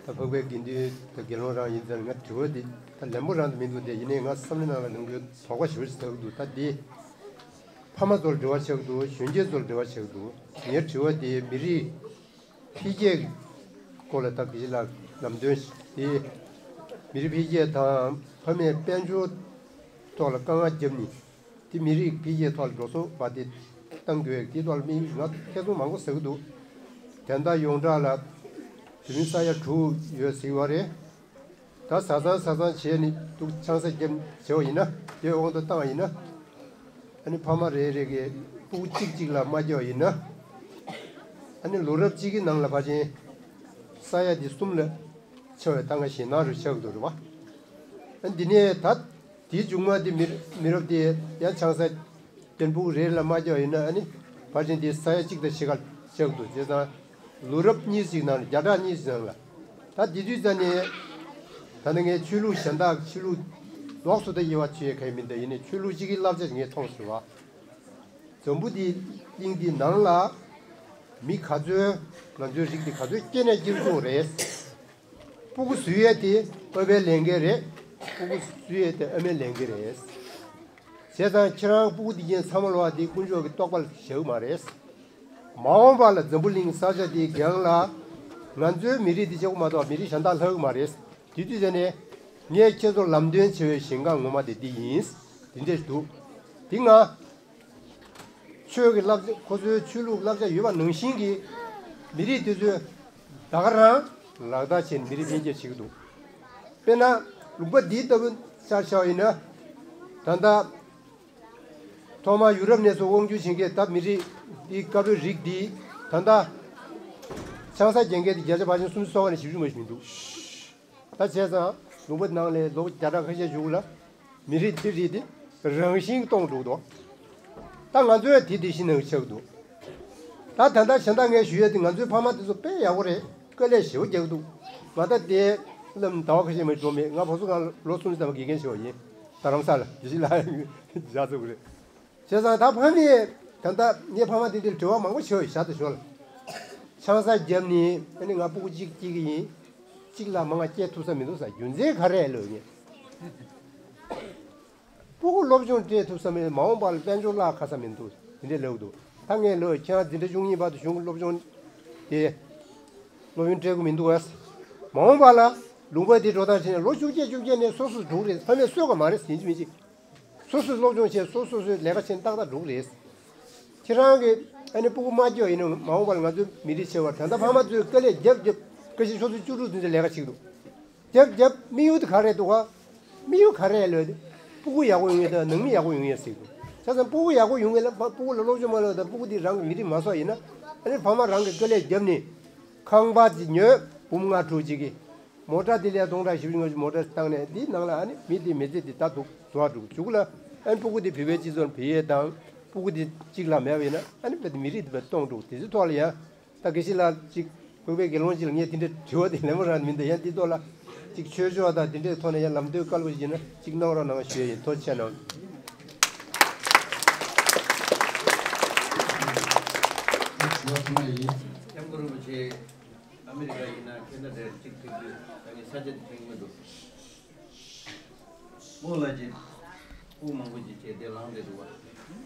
ད་འཕགས་པའི་དགེ་འདུན་དང་དགེ་སློང་རང་ཡིན་ཙང་ང་དྲི་བ་འདི་ད་ལན་པོ་རང་དུ་མི་འདུག་དེ་ཡིན་ནའི་ང་བསམ་བློའི་ནང་ལ་ནང་ཁུལ་དོགས་པ་ཞེ་པོ་ཞིག་ཟ་གི་འདུག་ད་འདི་ཕ་མ་ཚོར་འབྲེལ་བ་ཆགས་འདུག་གཞོན་སྐྱེས་ཚོར་འབྲེལ་བ་ཆགས་འདུག་ངའི་དྲི་བ་འདི་མི་རིགས་འཕེལ་རྒྱས་ཀྱི་སྐོར་ལ་ད་དགེ་བཤེས་ལགས་ལམ་སྟོན་ཞིག་དེ་མི་རིགས་འཕེལ་རྒྱས་དང་ཕ་མས་དཔལ་འབྱོར་ཐོག་ལ་དཀའ་ངལ་བརྒྱབ་ནས་དེ་མི་རིགས་འཕེལ་རྒྱས་ཐོག་ལ་འགྲོ་སོང་བ་དེ་གཏང་དགོས་དེ་ཐོག་ལ་དམིགས་ཡུལ་ང་ཐེ་ཚོམ་མང་པོ་ཟ་གི་འདུག་དོན་དག་ཡོངས་གྲགས་ལ་བོད་མི་ས་ཡ་དྲུག་ཡོད་ཟེར་བ་རེད། ད་བཟའ་ཚང་བཟའ་ཚང་བྱས་ནས་འདུག་ཆང་ས་བརྒྱབ་བྱས་པ་ཡིན་ན་དེ་དབང་དུ་བཏང་བ་ཡིན་ན། ཨ་ནི་ཕ་མ་རེ་རེ་གིས་སྤུ་གུ་གཅིག་གཅིག་ལ་མ་བརྒྱབ་པ་ཡིན་ན། ཨ་ནི་ལོ་རབས་གཅིག་གི་ནང་ལ་ཕལ་ཆེར་ས་ཡ་འདི་གསུམ་ལ་ཆགས་པའི་ད་ང་ཞེད་སྣང་རུ་ཆགས་འདུག་རེད་བ། ཨ་འདི་ནས་ད་དེའི་མཇུག་མ་དེ་མི་མི་རབས་དེ་ཡང་ཆང་ས་བརྒྱབ་སྤུ་གུ་རེ་རེ་ལ་མ་བརྒྱབ་པ་ཡིན་ན་ཨ་ནི་ཕལ་ཆེར་འདི་ས་ཡ་གཅིག་དང་ཕྱེད་ཀ་ཆགས་འདུག་བྱས་ཙང་། ལོ་རབས་གཉིས་ཤིག་ནང་ལ་བརྒྱ་ཕྲག་གཉིས་ཤིག་ནང་ལ། ད་དེ་དུས་ཙ་ནས་ད་ནི་ངས་ཆོས་ལུགས་གཞན་དག་ཆོས་ལུགས་ལོགས་སུ་ད་དབྱེ་བ་ཕྱེ་ཡས་གང་ཡང་མི་འདུག་ཡིན་ནའི་ཆོས་ལུགས་གཅིག་གི་བསླབ་བྱ་ཞིག་ངས་མཐོང་སོང་བ། འཛམ་བུ་འདི་གླིང་འདི་ནང་ལ་མི་ག་ཚོད་ང་ཚོའི་རིགས་འདི་ག་ཚོད་སྐྱེས་ནས་སྐྱེ་རུ་རེད། སྤུ་གུ་བཟོ་ཡས་དེ་ཨ་ཕའི་ལས་འགན་རེད། སྤུ་གུ་བཟོ་ཡས་དེ་ཨ་མའི་ལས་འགན་རེད། བྱས་ཙང་ཁྱེད་རང་སྤུ་གུ་འདི་ཅན་ཚང་མ་ལོག་འདི་དཀོན་མཆོག་གི་རྟོགས་པ་ལ་བཞག་གི་མ་རེད། མ་འོངས་པ་ལ་འཛམ་བུ་གླིང་ས་ཆ་འདིའི་སྒང་ལ་ང་ཚོའི་མི་རིགས་འདི་གཅིག་པོ་མ་གཏོགས་མི་རིགས་གཞན་དག་ལྷག་གི་མ་རེད། དེ་དུས་ཙ་ནས་ངས་ཁྱེད་ཚོར་ལམ་སྟོན་བྱེད་པའི་ཞིང་ཁམས་ངོ་མ་དེ་འདི་ཡིན། དེ་འདྲ་ཞིག་འདུག་དེ་སྔ་ཆོས་ཀྱི་བསླབ་བྱ་ཁོ་ཚོའི་ཆོས་ལུགས་བསླབ་བྱ་ཡོད་པ་ནང་བཞིན་གྱི་མི་རིགས་དེ་ཚོས་ད་ག་རང་ལག་བསྟར་བྱས་ནས་མི་རིགས་འཕེལ་རྒྱས་བྱེད་ཀྱི་འདུག་དཔེར་ན་ལུང་པ་འདིའི་ལྟ་བུ་ཆ་བཞག་པ་ཡིན་ན་ད་ལྟ། ཐོག་མར་ཡུ་རོབ་ནས་ཚུར་དབང་སྒྱུར་བྱེད་མཁན་ད་མི་རིགས་ འདི་དཀར་པོའི་རིགས་འདི་ད་ལྟ་ཆང་ས་རྒྱག་མཁན་དེ་བརྒྱ་ཆ་བར་ཆད་སུམ་ཅུ་སོ་ལྔ་ནས་བཞི་བཅུ་མ་ཞིག་མི་འདུག་ད་བྱས་ཙང་ལུང་པ་ནང་ལ་ལོ་བརྒྱ་ཕྲག་ཁ་ཤས་བཞུགས་ལ་མི་རིགས་འདི་རིགས་འདི་རང་བཞིན་གཏོང་འགྲོ་འདུག་ད་ང་ཚོས་དེ་དེ་བཞིན་གནང་ཆགས་འདུག་ད་ད་ལྟ་གཞན་དག་ངས་ཞུ་ཡས་དེ་ང་ཚོའི་ཕ་མ་དེ་ཚོ་དཔེ་ཡག་པོ་རེད། དཀའ་ལས་ཞེ་པོ་རྒྱག་འདུག་ང་ད་དེ་བླམ་ཟླ་བ་ཁ་ཤས་མ་འགྲོ་མེད། ང་བུ་ཚོ་གང་ལོ་སུམ་ཅུ་ཐམ་པ་དགེ་རྒན་བྱས་པ་ཡིན། རྡ་རམ་ས་ལ་དེ་བཞིན་ལ་བཞག་ཚུགས་རེད། བྱས་ཙང་ད་ཕ་མས་ད་ལྟ་ངའི་ཕ་མ་དེ་འདྲའི་དྲི་བ་མང་པོ་བྱས་ཡོད། ཞར་དང་ཞོར་ལ་ཆང་ས་བརྒྱབ་ནས་ཨ་ནི་ང་སྤུ་གུ་གཅིག་སྐྱེ་གི་ཡིན། གཅིག་ལ་མང་བ་སྐྱེ་ཐུབ་ས་མི་འདུག་ཟེར། རྒྱུ་མཚན་ག་རེ་ལབ་ངས། སྤུ་གུ་སློབ་སྦྱོང་སྤྲད་ཐུབ་ས་མེད། མ་འོངས་པ་ལ་དཔལ་འབྱོར་བརླག་ཁ་ས་མི་འདུག་དེ་འདྲས་ལབ་འདུག་ད་ངས་ལབ་ཁྱེད་རང་འཛིན་གྲྭ་བཅུ་གཉིས་བར་དུ་གཞུང་གི་སློབ་སྦྱོང་དེ་སློབ་ཡོན་སྤྲད་དགོས་མི་འདུག་ཨ། མ་འོངས་པ་ལ་ལུང་པ་དེ་འགྲོ་སྟངས་བྱས་ནས་ལོ་བཅོ་བརྒྱད་བཅོ་བརྒྱད་ནས་སོ་སོ་འགྲོ་གི་རེད། ཕ་མས་གསོད་ག་མ་རེད། ཡིན་གཅིག་མིན་གཅིག་སོ་སོས་སློབ་སྦྱོང་བྱས། སོ་སོ་སོའི་ལས་ཀ་བྱས་ནས་ཏག་ཏག་འགྲོ་གི་རེད། ཁྱེད་རང་གི་ཨ་ནི་སྤུ་གུ་མ་སྐྱོ་ཡིན་ན་མ་འོངས་པར་ང་ཚོའི་མི་རིགས་ཆེ་བར་ད་ལྟ་ཕ་མ་ཚོས་དཀའ་ལས་རྒྱབ་རྒྱབ་ཀ་ཤི་ཆུ་ཚོད་བཅུ་དྲུག་དེ་ཚོའི་ལས་ཀ་བྱེད་ཀྱི་འདུག་རྒྱབ་རྒྱབ་དམིགས་ཡུལ་དེ་ག་རེ་འདུག་ག་དམིགས་ཡུལ་ག་རེ་ལོས་ཏེ། སྤུ་གུ་ཡག་པོ་ཡོང་ཡས་དང་ནང་མི་ཡག་པོ་ཡོང་ཡས་ཟེར་གྱི་འདུག་བྱས་ཙང་སྤུ་གུ་ཡག་པོ་ཡོང་ཡས་ལ་སྤུ་གུ་ལ་སློབ་སྦྱོང་མ་ལོས་དང་། སྤུ་གུ་དེ་རང་གི་མི་རིགས་མ་སོགས་ཡིན་ན། ཨ་ནི་ཕ་མ་རང་གི་དཀའ་ལས་བརྒྱབ་ནས་ཁང་པ་ཅིག་ཉོས། འབུམ་ལྔ་དྲུག་ཅིག་གི་མོ་ཊ་དེ་ལས་སྟོང་ཕྲག་བཞི་བཅུ་ལྔ་བཅུ་མོ་ཊ་བཏང་ནས། དེའི་ནང་ལ་ཨ་ནི་མི་དེ་མི་ཚེ་དེ་ད་འདུག་འགྲོ་བ་འགྲོ་གི་འཇུག་ལ། ཨ་ནི་སྤུ་གུ་དེ་བོད་པའི་སྤྱི་ཚོགས་ལ་ཕེབས་ཡས་དང་། སྤུ་གུ་དེ་གཅིག་ལ་མེད་པ་ཡིན་ན། ཨ་ནི་བོད་དེ་མི་རིགས་དེ་བས་སྟོང་འགྲོ། དེ་ཚོའི་ཐོག་ལ་ཡང་། ད་དགེ་བཤེས་ལགས་ཅིག་བོད་པའི་དགེ་སློང་ཅིག་ལ་ངས་དེ་འདྲའི་དྲི་བ་དེ་ལན་པོ་རང་མི་འདུག་ཡང་འདི་ཐོག་ལ་ཅིག་ཆོས་ཕྱོགས་དང་དེ་འདྲའི་ཐོག་ནས་ཡང་ལམ་སྟོན་སྐལ་པོ་ཞིག་ཡིན་ན་ཅིག་གནང་རོགས་གནང་ཞུ་ཡ་ཡིན། ཐུགས་རྗེ་ཆེ་གནང་། ཐུགས་རྗེ་ཆེ་གནང་། སྐྱབས་མགོན་རིན་པོ་ཆེ་ཨ་མི་རི་ཀ་ཡིན་ན་ཁེ་ན་ཌ་ཅིག་ཐུག་དུས་ད་ངས་ས་ཆ་དེ་མཐོང་གི་མི་འདུག་སྨོ་ལགས་ཀྱིས་སྤུ་གུ་མང་པོ་ཅིག་བྱས་ཏེ་ལངས་བསྡད་འདུག་བ།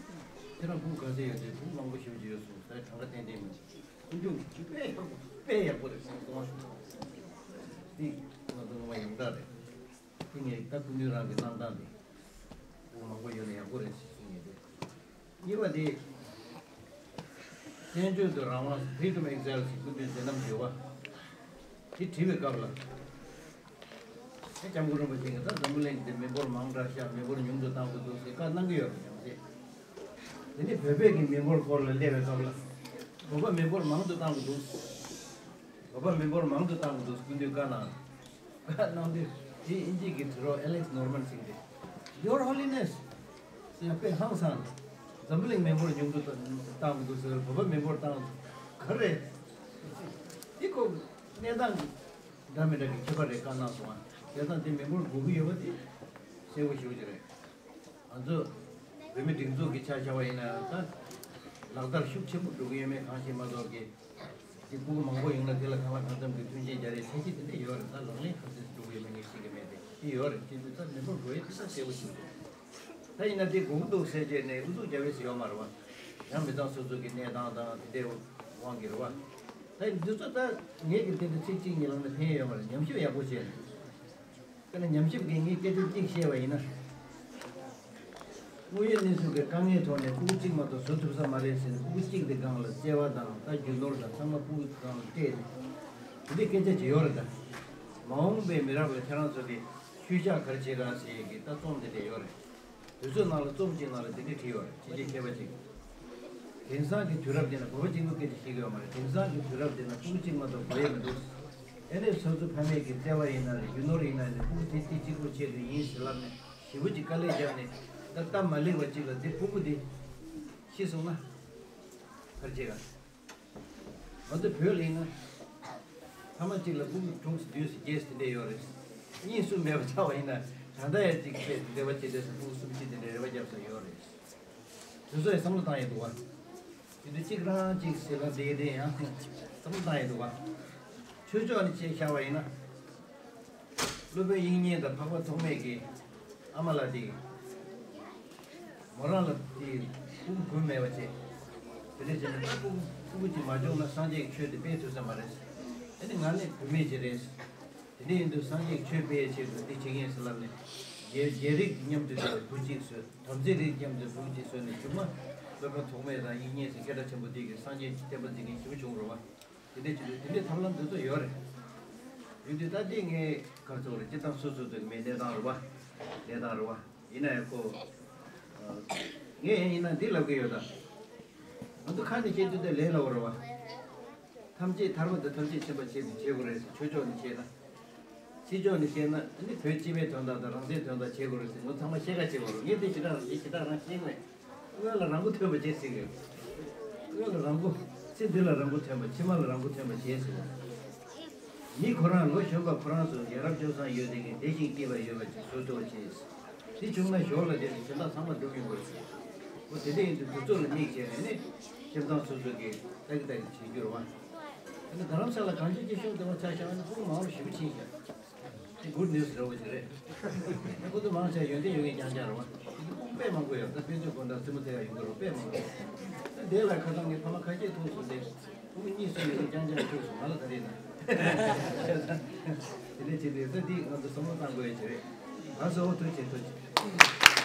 ཁྱེད་རང་སྤུ་གུ་ག་ཚོད་ཡོད་དེ། སྤུ་གུ་མང་པོ་ཞེ་པོ་ཅིག་ཡོད་སོང་། ད་གྲངས་ཀ་ཏན་ཏན་མི་འདུག་ཀུན་སྤྱོད་དཔེ་ཡག་པོ་དཔེ་ཡག་པོ་རེད་གསུངས་སོང་། འདི་ང་ཚོ་ངོ་མ་ཡོངས་གྲགས་རེད། དེ་ངས་ད་སྐུ་མདུན་རང་གི་གནང་སྟངས་དེ་སྤུ་གུ་མང་པོ་ཡོད་ན་ཡག་པོ་རེད་ཟེར་གསུངས་ཡོད་དེ། གཉིས་པ་དེ། བཙན་བྱོལ་དུ་རང་དབང་Freedom Exile ཟེར་སྐུ་མདུན་མཛད་རྣམ་ཡོད་པ། དེ་བྲིས་པའི་སྐབས་ལ། ཨེ་སྐྱབས་མགོན་རིན་པོ་ཆེ་གིས་ད་འཛམ་བུ་གླིང་འདི་མི་འབོར་མང་དྲགས་ཤག་མི་འབོར་ཉུང་དུ་བཏང་དགོས་འདུག་ཟེར་བཀའ་གནང་གི་ཡོད་རེད། ཡང་ཏེ། དེ་ནས་བོད་པའི་གི་མི་འབོར་སྐོར་ལ་སླེབས་པའི་སྐབས་ལ། བོད་པ་མི་འབོར་མང་དུ་བཏང་དགོས་འདུག་བོད་པ་མི་འབོར་མང་དུ་བཏང་དགོས་འདུག་སྐུ་མདུན་བཀའ་གནང་། བཀའ་གནང་དུས་དེ་དབྱིན་ཇི་གི་དྲི་རོགས་Alex Norman ཟེར་གི་རེད། Your Holiness ཟེར་དཔེ་ཧང་སངས། འཛམ་བུ་གླིང་མི་འབོར་ཉུང་དུ་བཏང་དགོས་འདུག་ཟེར། བོད་པ་མི་འབོར་བཏང་ག་རེ་རེད། དེ་ཁོ་གནས་སྟངས་འདྲ་མི་འདྲ་གི་ཁྱད་པར་རེ་བཀའ་གནང་སོང་ང་། བྱས་ཙང་དེ་མི་འབོར་དགོས་ཀྱི་ཡོད་པ་དེ་གསལ་པོ་ཞེ་པོ་ཅིག་རེད། ང་ཚོ་བོད་མི་སྒྲིག་འཛུགས་ཀྱི་ཆ་བཞག་པ་ཡིན་ན་ད་ལག་བསྟར་ཤུགས་ཆེན་པོ་འགྲོ་གི་ཡོད་མེད་གང་ཤེས་མ་གཏོགས་ཀྱི། དེ་སྤུ་གུ་མང་པོ་ཡོང་ན་དེ་ལ་གང་ལ་གང་འཚམ་གྱི་མཐུན་རྐྱེན་སྦྱར་ཡས་འཆར་གཞི་དེ་འདྲ་ཡོད་རེད། ད་ལག་ལེན་ག་ཚོད་འགྲོ་གི་ཡོད་མེད་ངས་ཤེས་ཀྱི་མེད་དེ། དེ་ཡོད་རེད། དེ་དུས་ད་མི་འབོར་འགྲོ་ཡས་དེ་ད་གསལ་པོ་ཞིག་འདུག་ད་ཡིན་ན་དེ་དགོས་ཀྱི་འདུག་ཟེར་བྱས་ནས་ཨུ་ཚུགས་རྒྱབ་ཡས་ཡོད་མ་རེད་བ། ཡང་མི་ཚང་སོ་སོ་གི་གནས་སྟངས་དང་དེ་འདྲའི་དབང་གིས་རེད་བ། ད་འདི་ཚོ་ད་ངས་ཀྱི་དེ་འདྲ་ཚིག་གཅིག་གཉིས་ལབ་ན་ཕན་ཡོད་མ་རེད། ཉམས་ཞིབ་ཡག་པོ་བྱས་ནས། དཔེར་ན་ཉམས་ཞིབ་ཀྱིས་ངས་སྐད་ཆ་གཅིག་བཤད་པ་ཡིན་ན། དངོས་ཡོད་གནས་ཚུལ་གྱི་དཀའ་ངལ་ཐོག་ནས་སྤུ་གུ་གཅིག་མ་གཏོགས་བཟོ་ཐུབ་ས་མ་རེད་ཟེར་ནས། སྤུ་གུ་གཅིག་དེ་སྒང་ལ་བརྩེ་བ་དང་ད་རྒྱུ་ནོར་དང་ཚང་མ་སྤུ་གུ་སྒང་ལ་སྤྲད་དེ། དེ་འདྲའི་སྐད་ཆ་ཅིག་ཡོད་རེད་ད། མ་འོངས་པའི་མི་རབས་ལ་ཁྱེད་རང་ཚོ་གིས་ཤུལ་བཞག་ག་རེ་བྱེད་ག་ཟེར་ཡས་ཀྱི་ད་རྩོམ་དེ་འདྲ་ཡོད་རེད། དུས་ཚོད་ནང་ལ་རྩོམ་གཅིག་ནང་ལ་དེ་འདྲ་བྲིས་ཡོད་རེད། ཕྱི་རྒྱལ་མཁས་པ་ཅིག་དེང་སང་གི་དུས་རབས་འདི་ན་བོད་པ་གཅིག་པུ་སྐད་ཆ་བཤད་ཀྱི་ཡོད་མ་རེད། དེང་སང་གི་དུས་རབས་འདི་ན་སྤུ་གུ་གཅིག་མ་གཏོགས་དགོས་ཡས་མི་འདུག་ཨ་ནི་སོ་སོ་ཕ་མེས་ཀྱི་བརྩེ་བ་ཡིན་ན་རེད། རྒྱུ་ནོར་ཡིན་ན་རེད། སྤུ་གུ་དེ་དེ་གཅིག་པུ་ཆེད་དུ་ཡིན་ཟེར་ལབ་ནས་ཞེ་པོ་ཅིག་དཀའ་ལས་བརྒྱབ་ནས། ད་སྟབས་མ་ལེགས་པ་ཅིག་ལ་དེ་སྤུ་གུ་དེ་ཤི་སོང་ན་ག་རེ་བྱེད་ག་ང་ཚོ་བོད་ལ་ཡིན་ན། ཕ་མ་གཅིག་ལ་སྤུ་གུ་དྲུག་བདུན་བརྒྱད་དེ་འདྲ་ཡོད་རེད། གཉིས་གསུམ་མེད་པ་ཆགས་པ་ཡིན་ན་ད་ལྟ་ཡང་གཅིག་བྱས་འབྲེལ་བ་བྱེད་དུས་སུ་སྤུ་གུ་གསུམ་བཞི་དེ་འདྲ་རེ་བ་བརྒྱབ་ས་ཡོད་རེད། དེ་ཚོ་ཡང་བསམ་བློ་བཏང་ཡས་འདུག་བ། དེ་དུས་གཅིག་རང་གཅིག་ཟེར་ལ་བསྡད་དེ་ཡང་བསམ་བློ་བཏང་ཡས་འདུག་བ། ཆོས་ཕྱོགས་ནས་བྱས་བཞག་པ་ཡིན་ན། སློབ་དཔོན་དབྱིག་གཉེན་དང་འཕགས་པ་ཐོགས་མེད་ཀྱི་ཨ་མ་ལགས་དེ། མོ་རང་ལ་དེ་སྤུ་གུ་དགུ་མེད་པ་བྱས། དེ་འདྲ་བྱས་ན་སྤུ་གུ་སྤུ་གུ་གཅིག་མ་བྱུང་ན་སངས་རྒྱས་ཀྱི་ཆོས་དེ་སྤེལ་ཐུབ་ས་མ་རེད། དེ་ནི་ང་ནི་བུད་མེད་ཅིག་རེད། དེ་འདྲ་ཡིན་དུས་སངས་རྒྱས་ཀྱི་ཆོས་སྤེལ་ཡའི་ཆེད་དུ་འདི་བྱེད་མཁན་ཟེར་ལབ་ནས། རྒྱལ་རྒྱལ་རིགས་མཉམ་དུ་བསྡད་པའི་བུ་གཅིག་བཟོས། བྲམ་ཟེ་རིགས་མཉམ་དུ་བུ་གཅིག་བཟོས་ནས་གཞུག་མ་སློབ་དཔོན་ཐོགས་མེད་དང་དབྱིག་གཉེན་ཟེར་སྐད་གྲགས་ཆེན་པོ་དེ་གིས་སངས་རྒྱས་ཀྱི་བསྟན་པ་འཛིན་མཁན་ཞེ་པོ་བྱུང་རེད་བ། དེ་འདྲའི་ཆེད་དུ་དེ་འདྲའི་ཐབས་ལམ་འདི་ཚོ་ཡོད་རེད། ཡོད་དུས་ད་ལྟའི་ངས་ག་རེ་ཟེར་དགོས་རེད། སྤྱིར་བཏང་སོ་སོ་ཚོ་གི་མི་གནས་སྟངས་རེད་བ། གནས་སྟངས་རེད་བ། ཡིན་ན་ཡང་ཁོ། ངས་ཡིན་ན་འདི་ལབ་ཀྱི་ཡོད་ད། ང་ཚོ་ཁ་ནས་བཤད་དུས་དེ་ལན་ལ་འོར་བ། ཐམས་ཅད་ཐར་པ་དང་ཐམས་ཅད་མཁྱེན་པ་བྱེད་དུ་བྱེད་དགོས་རེད་ཟེར། ཆོས་ཕྱོགས་ནས་བཤད་ན། སྲིད་ཕྱོགས་ནས་བཤད་ན་ཨ་ནི་བོད་སྤྱི་པའི་དོན་དག་དང་རང་བཙན་དོན་དག་བྱེད་དགོས་རེད་ཟེར། ང་ཚང་མ་བཤད་ཁ་བྱེད་དགོས་རེད། ངས་དེ་ཞེ་དྲག་རང་བྱེད་ཞེ་དྲག་རང་བཤད་མེད། སྔོན་ལ་རང་མགོ་ཐོན་པ་བྱེད་ཟེར་གི། སྔོན་ལ་རང་མགོ། ཚེ་འདི་ལ་རང་མགོ་ཐོན་པ་ཕྱི་མ་ལ་རང་མགོ་ཐོན་པ་བྱེད་ཟེར་བ། མི་ཁོ་རང་ལོ་གཞོན་པ་ཁོ་རང་ཚོ་ཡ་རབས་སྤྱོད་བཟང་ཡོད་དེ་གི་བདེ་ཞིང་སྐྱིད་པ་ཡོད་པ་ཅིག་བཟོ་ཐུབ་པ་བྱེད། དེ་བྱུང་ན་ཞོར་ལ་དེ་ནི་གཞན་དག་ཚང་མ་འགྲུབ་ཡོང་གི་རེད། འོ་དེ་འདྲ་ཡིན་དུས་དུས་ཚོད་ལ་དམིགས་བྱས་ནས་ནི་ཁྱིམ་ཚང་སོ་སོ་གི་ཏག་ཏག་བྱེད་རྒྱུ་རེད་བ། ཨ་ནི་རྡ་རམ་ས་ལ་གངས་ཅན་སྐྱིད་གཤོངས་དེ་མ་ཆ་བཞག་ན་ཕྲུ་གུ་མང་པོ་ཞེ་པོ་ཕྱིན་ཤག་དེ་གུཌ་ནིའུ་སི་འདྲ་བོ་ཞིག་རེད། ཁོ་ཚོ་མང་ཆེ་ཡོན་ཏན་ཡོད་མཁན་རྐྱང་རྐྱང་རེད་བ། དེ་ཚོ་ཕྲུ་གུ་དཔེ་མང་པོ་ཡོད། ད་དཔེ་མཛོད་དགོན་དང་རྩེད་མོ་རྩེ་ཡག་ཡོང་གི་རེད། དཔེ་མང་པོ་ཡོད། ད་དེ་ལ་ཁ་སང་ངའི་ཕ་མ་ཁ་ཤས་ཐུག་སོང་སྟེ། ཕྲུ་གུ་གཉིས་གསུམ་ཡོད་ན་རྐྱང་རྐྱང་བཅུག་སོང་། ང་ལ་ད་རེད་ན། དེ་འདྲ་བྱེད་དུས་ད་འདི་ང་ཚོ་བསམ་བློ་བཏང་དགོས་ཡ་ཅིག་རེད། ང་ཚོ་འོ་ཐུགས་རྗེ་ཆེ། ཐུགས་རྗེ་ཆེ།